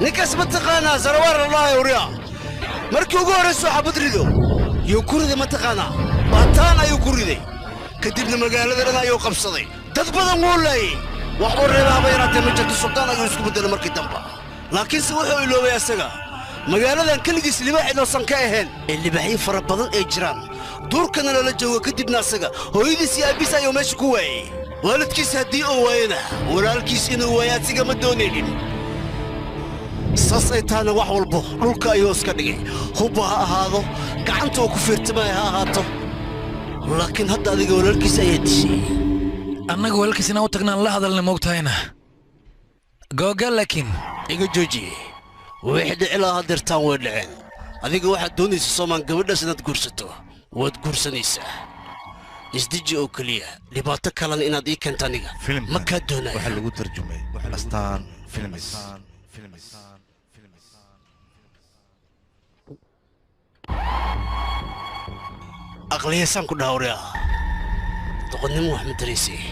Ninkaas ma taqaanaa Sarawaal la dhahayo wariyaa. Markii ugu horraysoo xabad rido yuu ku riday ma taqaanaa? Baataan ayuu ku riday. Kadibna magaalada dhan ayuu qabsaday. Dad badan wuu laayay. Wax uu reeba haba yaraatee ma jirto. Sultaan ayuu isku beddelay markii dambe. Laakiinse wuxuu iloobay asaga magaaladan keligiis libaax inoosan ka ahayn ee libaaxyo fara badan ay jiraan, duurkana lala joogo. Kadibna asaga hooyadiis iyo aabbiis ayuu meesha ku waayey. Waalidkiis haddii uu waayana, walaalkiis inuu waayo asiga ma doonaynin. Saas ay tahana wax walbo dhulka ayuu iska dhigay, hubba ha ahaado, gacanta uu ku fiirtamaya ha ahaato. Laakiin hadda adiga walaalkiis ayaa dishay. Annaga walaalkiis inaan u tagnaan la hadalna moogtahayna googa, laakiin iga joojiye. Wixii dhici lahaa hadeertaan way dhaceen. Adiga waxaad doonaysa soomaan gabadhaas inaad guursato? Waad guursanaysaa. Isdeji oo keliya. Dhibaato kalena inaad ii keento aniga ma kaa doonaya. Waxaa lagu tarjumay Astaan Films. Aqliyaysaan ku dhaawriya, doqonnimo wax ma taraysay.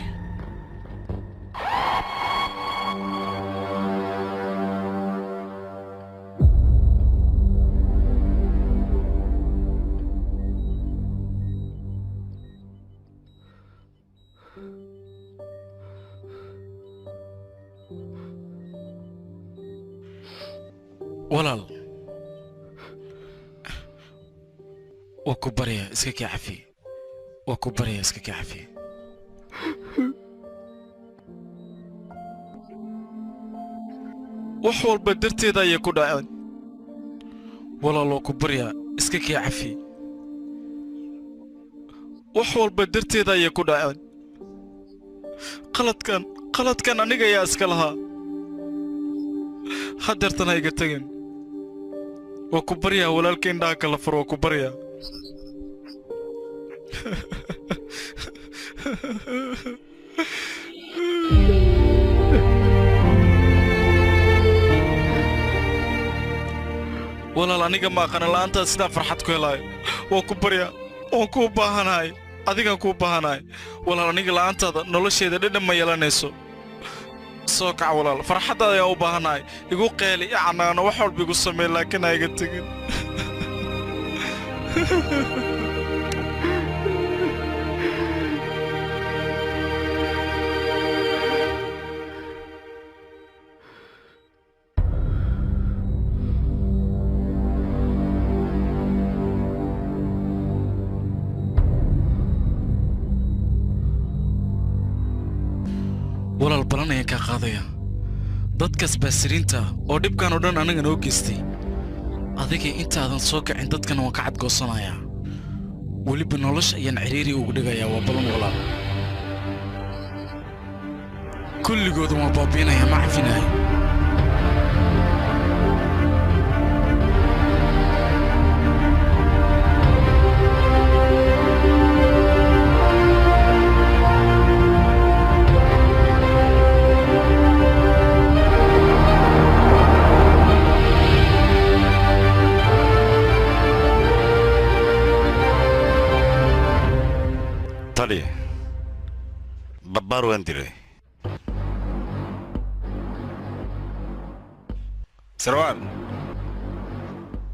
Walaal, waa ku barya, iska kaa cafi. Waa ku barya, iska kaa cafi. Wax walba darteeda ayay ku dhaceen. Walaal, waa ku baryaa, iska kaa cafi. Wax walba darteeda ayay ku dhaceen. Qaladkan, qaladkan aniga ayaa iska lahaa. Hadeertan ha iga tegin, waa ku baryaa. Walaalka, indhaha kala fur, waa ku baryaa. Walaal, aniga ma aqana la'aantaad sidaan farxad ku helaayo. Waa ku baryaa, waan kuu baahanahay, adigaan kuu baahanahay. Walaal, aniga la'aantaada nolosheeda dhadhan ma yeelanayso. Soo kac walaal, farxaddaada ayaan u baahanahay. Igu qeeli, i canaano, wax walba igu samee, laakiin ha iga tegin. Walaal, balan ayaan kaa qaadaya. Dadkaas baasiriinta oo dhibkan oo dhan aniga noo geystay, adiga intaadan soo kacin dadkana waan ka cadgoosanayaa. Weliba nolosha ayaan ciriiri ugu dhigayaa. Waa balan walaal, kulligooda waan baabi'inayaa, ma cafinayo. Tali, babbaar waan dilay. Sarwaan,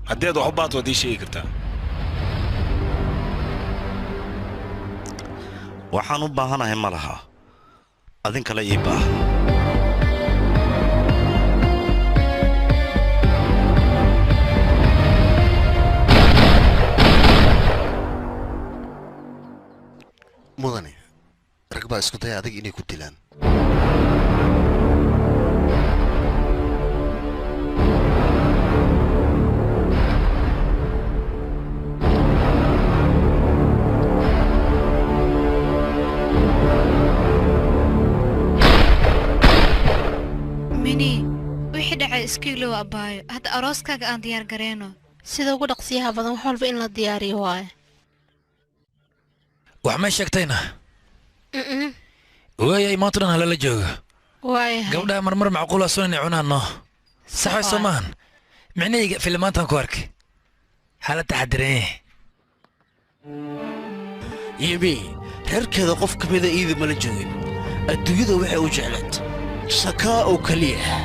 haddii aad wax u baahato waad ii sheegi kartaa. Waxaan u baahanahay ma laha, adin kale ii baahan. Mudane, rag baa isku daya adag inay ku dilaan. Mini, wixii dhacay iska ilow abbaayo. Hadda arooskaaga aan diyaar gareyno. Sida ugu dhaqsiyaha badan wax walba in la diyaariyo waaye. Wax may sheegtayna? Waayay, maanta dhan halala joogo. Waayahay. Gabdhaha marmar macquula soo inay cunaan no. Sax way soo maahan. Micnahayga filimaantan ku arkay. Hala taxadireen. Yemi reerkeeda qof ka mida iida mala joogin. Adduunyada waxay u jeclayd shakaa oo keliya.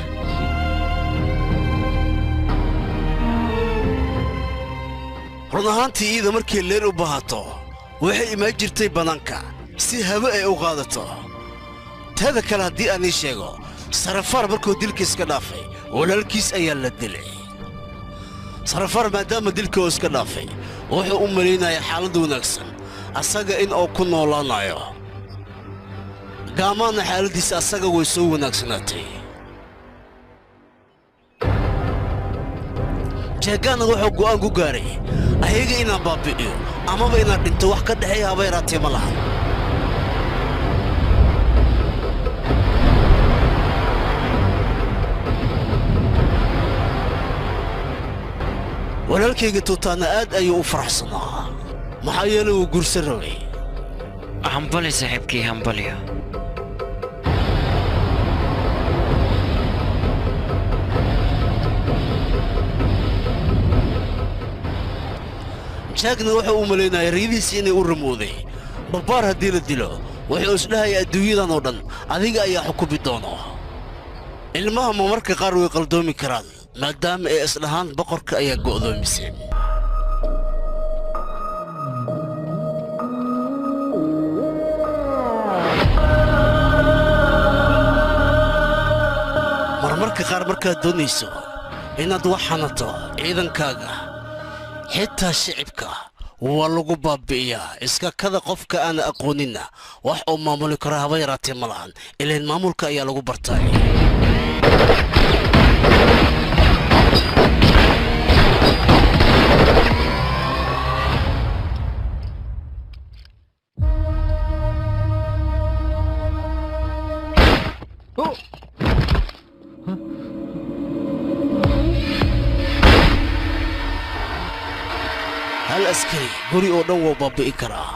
Run ahaantii iida markay leer u baahato waxay imaan jirtay bannaanka si hawo ay u qaadato. Teeda kale haddii aan ii sheego, Sarafaar markuu dilka iska dhaafay walaalkiis ayaa la dilay. Sarafaar maadaama dilka uu iska dhaafay wuxuu u malaynayaa xaalad wanaagsan asaga in uu ku noolaanayo. Gaamaana xaaladdiisa asaga way soo wanaagsanaatay. Jeegaana wuxuu go'aan ku gaaray ayaga inaan baabi'iyo amaba inaan dhinto, wax ka dhexeeya haba yaraatee ma laha. Walaalkayga Tuutaana aad ayuu u faraxsanaa, maxaa yeelay wuu guursan rabay. Hambali saaxiibkii, hambalyo. Jaagna wuxuu u malaynaya riyadiisii inay u rumowday. Barbaar haddii la dilo wuxuu isdhahaya adduunyadan oo dhan adiga ayaa xukumi doono. Ilmaha ma marka qaar way qaldoomi karaan maadaama ay isdhahaan boqorka ayaa go'doomisay. Marmarka qaar markaad doonayso inaad wax xanato ciidankaaga xitaa shicibka waa lagu baabi'iyaa. Iskakada qofka aan aqooninna wax uu maamuli karo haba yaraatee ma lahan, ileen maamulka ayaa lagu bartay. Hal askari guri oo dhan wuu baabi'i karaa,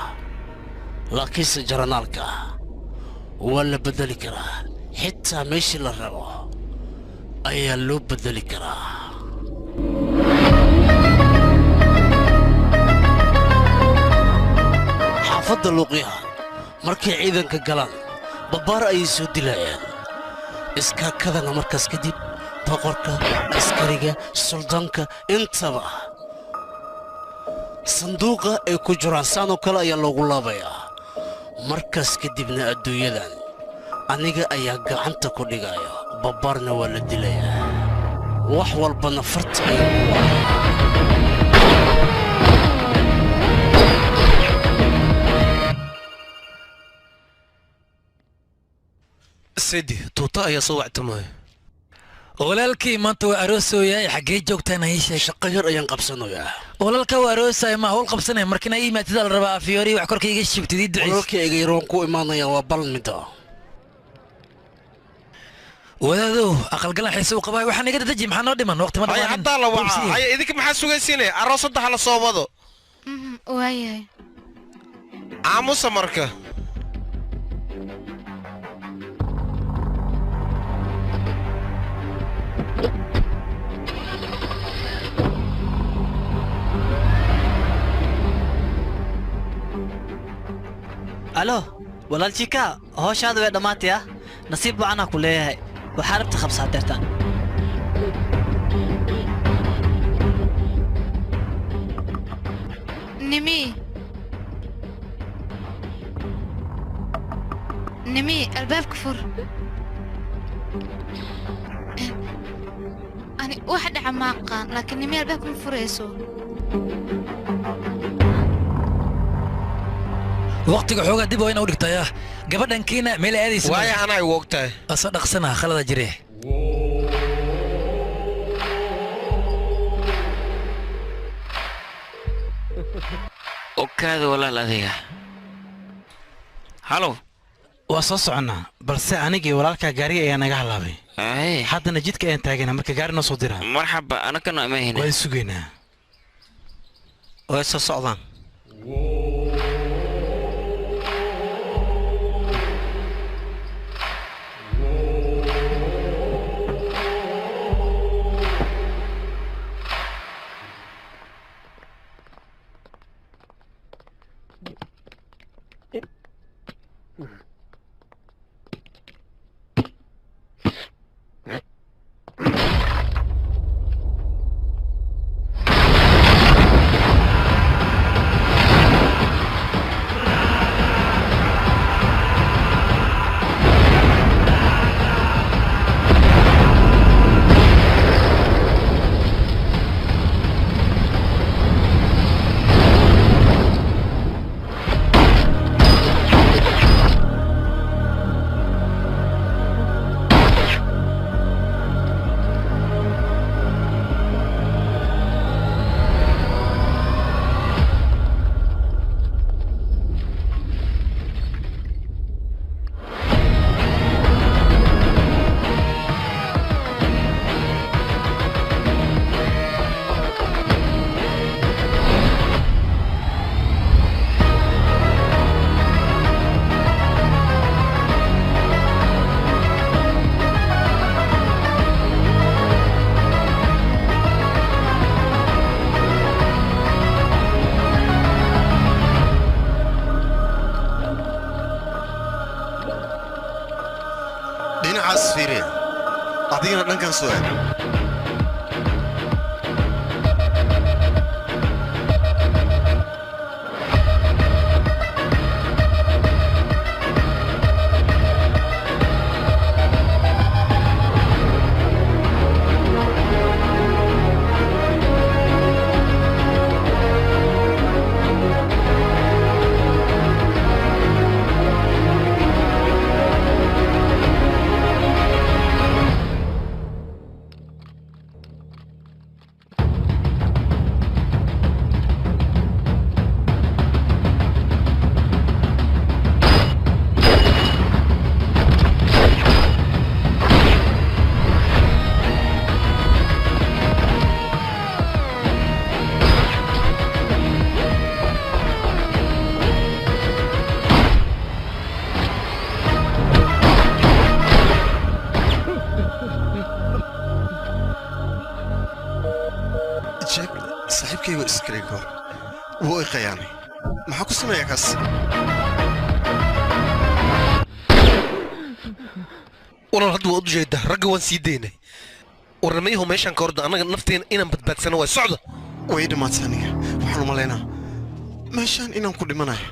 laakiinse jaranaalka waa la beddeli karaa, xitaa meeshii la rabo ayaa loo beddeli karaa. Xaafadda luuqyaha markay ciidanka galaan babaar ayay soo dilayaan. Iskaakadana markaas kadib boqorka, askariga, suldaanka intaba sanduuqa ay ku jiraan saan oo kale ayaa loogu laabayaa. Markaas kadibna adduunyadan aniga ayaa gacanta ku dhigaya, babaarna waa la dilayaa, wax walbana farta ayaa ku waaya. Sidi tuuta ayaa soo wactamaya. Walaalkii maanta waa aroosooyaay, xaggee joogtaan ii sheeg. Shaqo yar ayaan qabsanayaa. Walaalka waa aroosaya, ma hawl qabsanaya markina ii imaatida la rabaa afiyoori wax korka iga shibtid ii duceys. Walaalkayga yar waan ku imaanayaa, waa bal mida. Wadaadow aqalgalan xiise u qabaa, waxaan iga dadaji, maxaa noo dhiman waqti ma Haya dhamaanin. haddaa la wacaa. Haya idinka maxaa sugaysiinaya? Aroosadda ha la soo wado. Waayahay. Aamusa marka. Alo walaal jika, howshaada way dhammaatay. Ah, nasiib wacanaa ku leeyahay, waxaa rabta qabsaa deertaan. Nimi, Nimi, albaabka fur. Ani wax dhaca ma aqaan, laakiin Nimi albaabka ma furayso. Waqtiga xoogaa dib waa ina u dhigtayaa gabadhankiina meel aadaysa. Waaya anaa igu ogtahay. Asoo dhaqsanaha khalada jire. Okaada walaal adiga. Halow. Waa soo soconnaa, balse anigii walaalkaa gaariga ayaa naga halaabay. Haddana jidka ayaan taaganaa, marka gaari noo soo diraa. Marxaba, anakana imahayna. Waa sugaynaa. Way soo socdaan. Dhinacaas fiiriya, adigana dhankan soo aad. Saaxiibkayga iskale ka hor wuu i khayaanay. Maxaa ku sameeyaa kaas? Walaal, hadda waad u jeedaa, ragga waan sii daynay. Warnamayahu meeshaan ka horda, annaga nafteena inaan badbaadsano waay. Socda. Way dhammaatay. Aniga waxaan u malaynaa meeshaan inaan ku dhimanayo.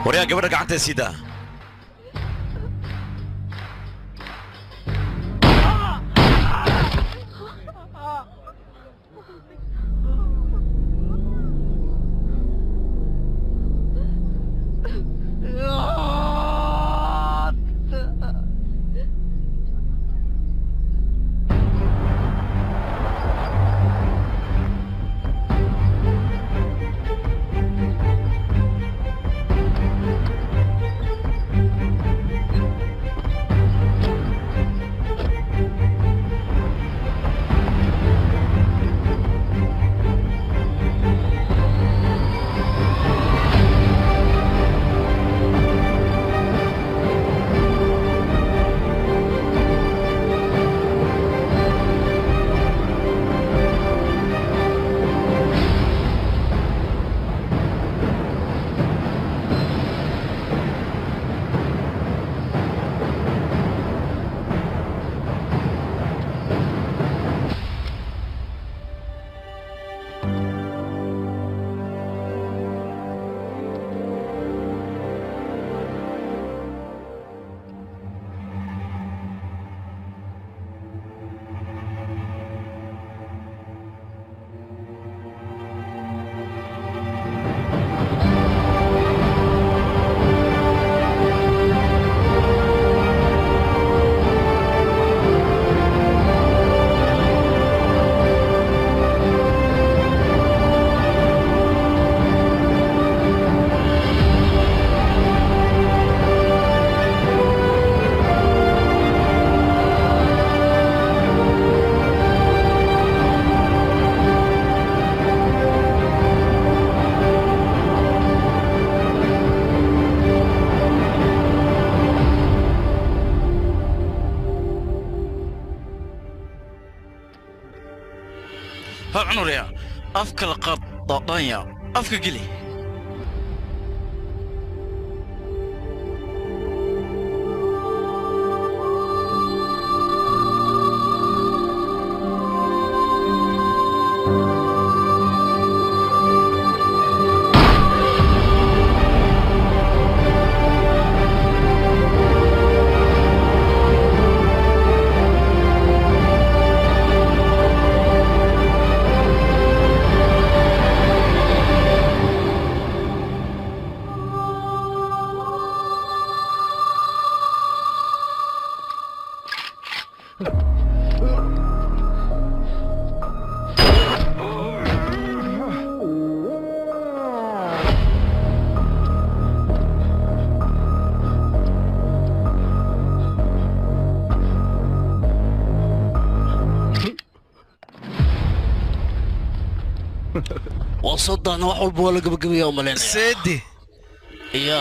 Waryaa, gabadha gacanta siidaa. Ha cunuraya afka la qaad dhadhanya afka geli. وصدنا wax walba waa la gabagabeeyaa u malaynaya seedi ya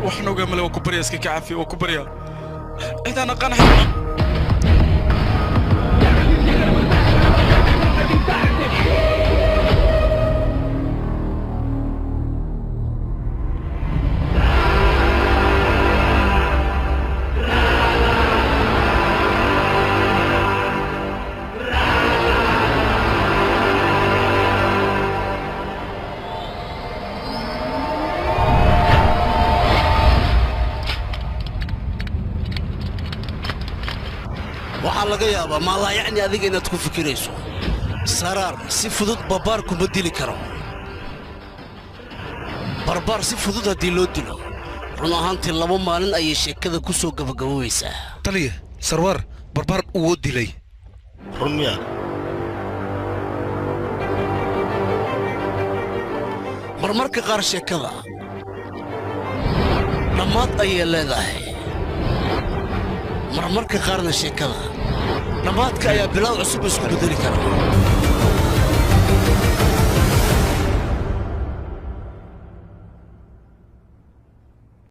Waxaan ogaa male waa ku baryaa iska ka cafi waa ku baryaa cidaan aqaan laga yaabaa ma la yacni adiga inaad ku fikirayso saraar si fudud barbaar kuma dili karo barbaar si fudud haddii loo dilo run ahaantii laba maalin ayay sheekada ku soo gabagaboobeysaa taliya sarwaar barbaar wuu dilay run miyaa marmarka qaar sheekada dhammaad ayay leedahay marmarka qaarna sheekada dhammaadka ayaa bilow cusub isku bedeli kara.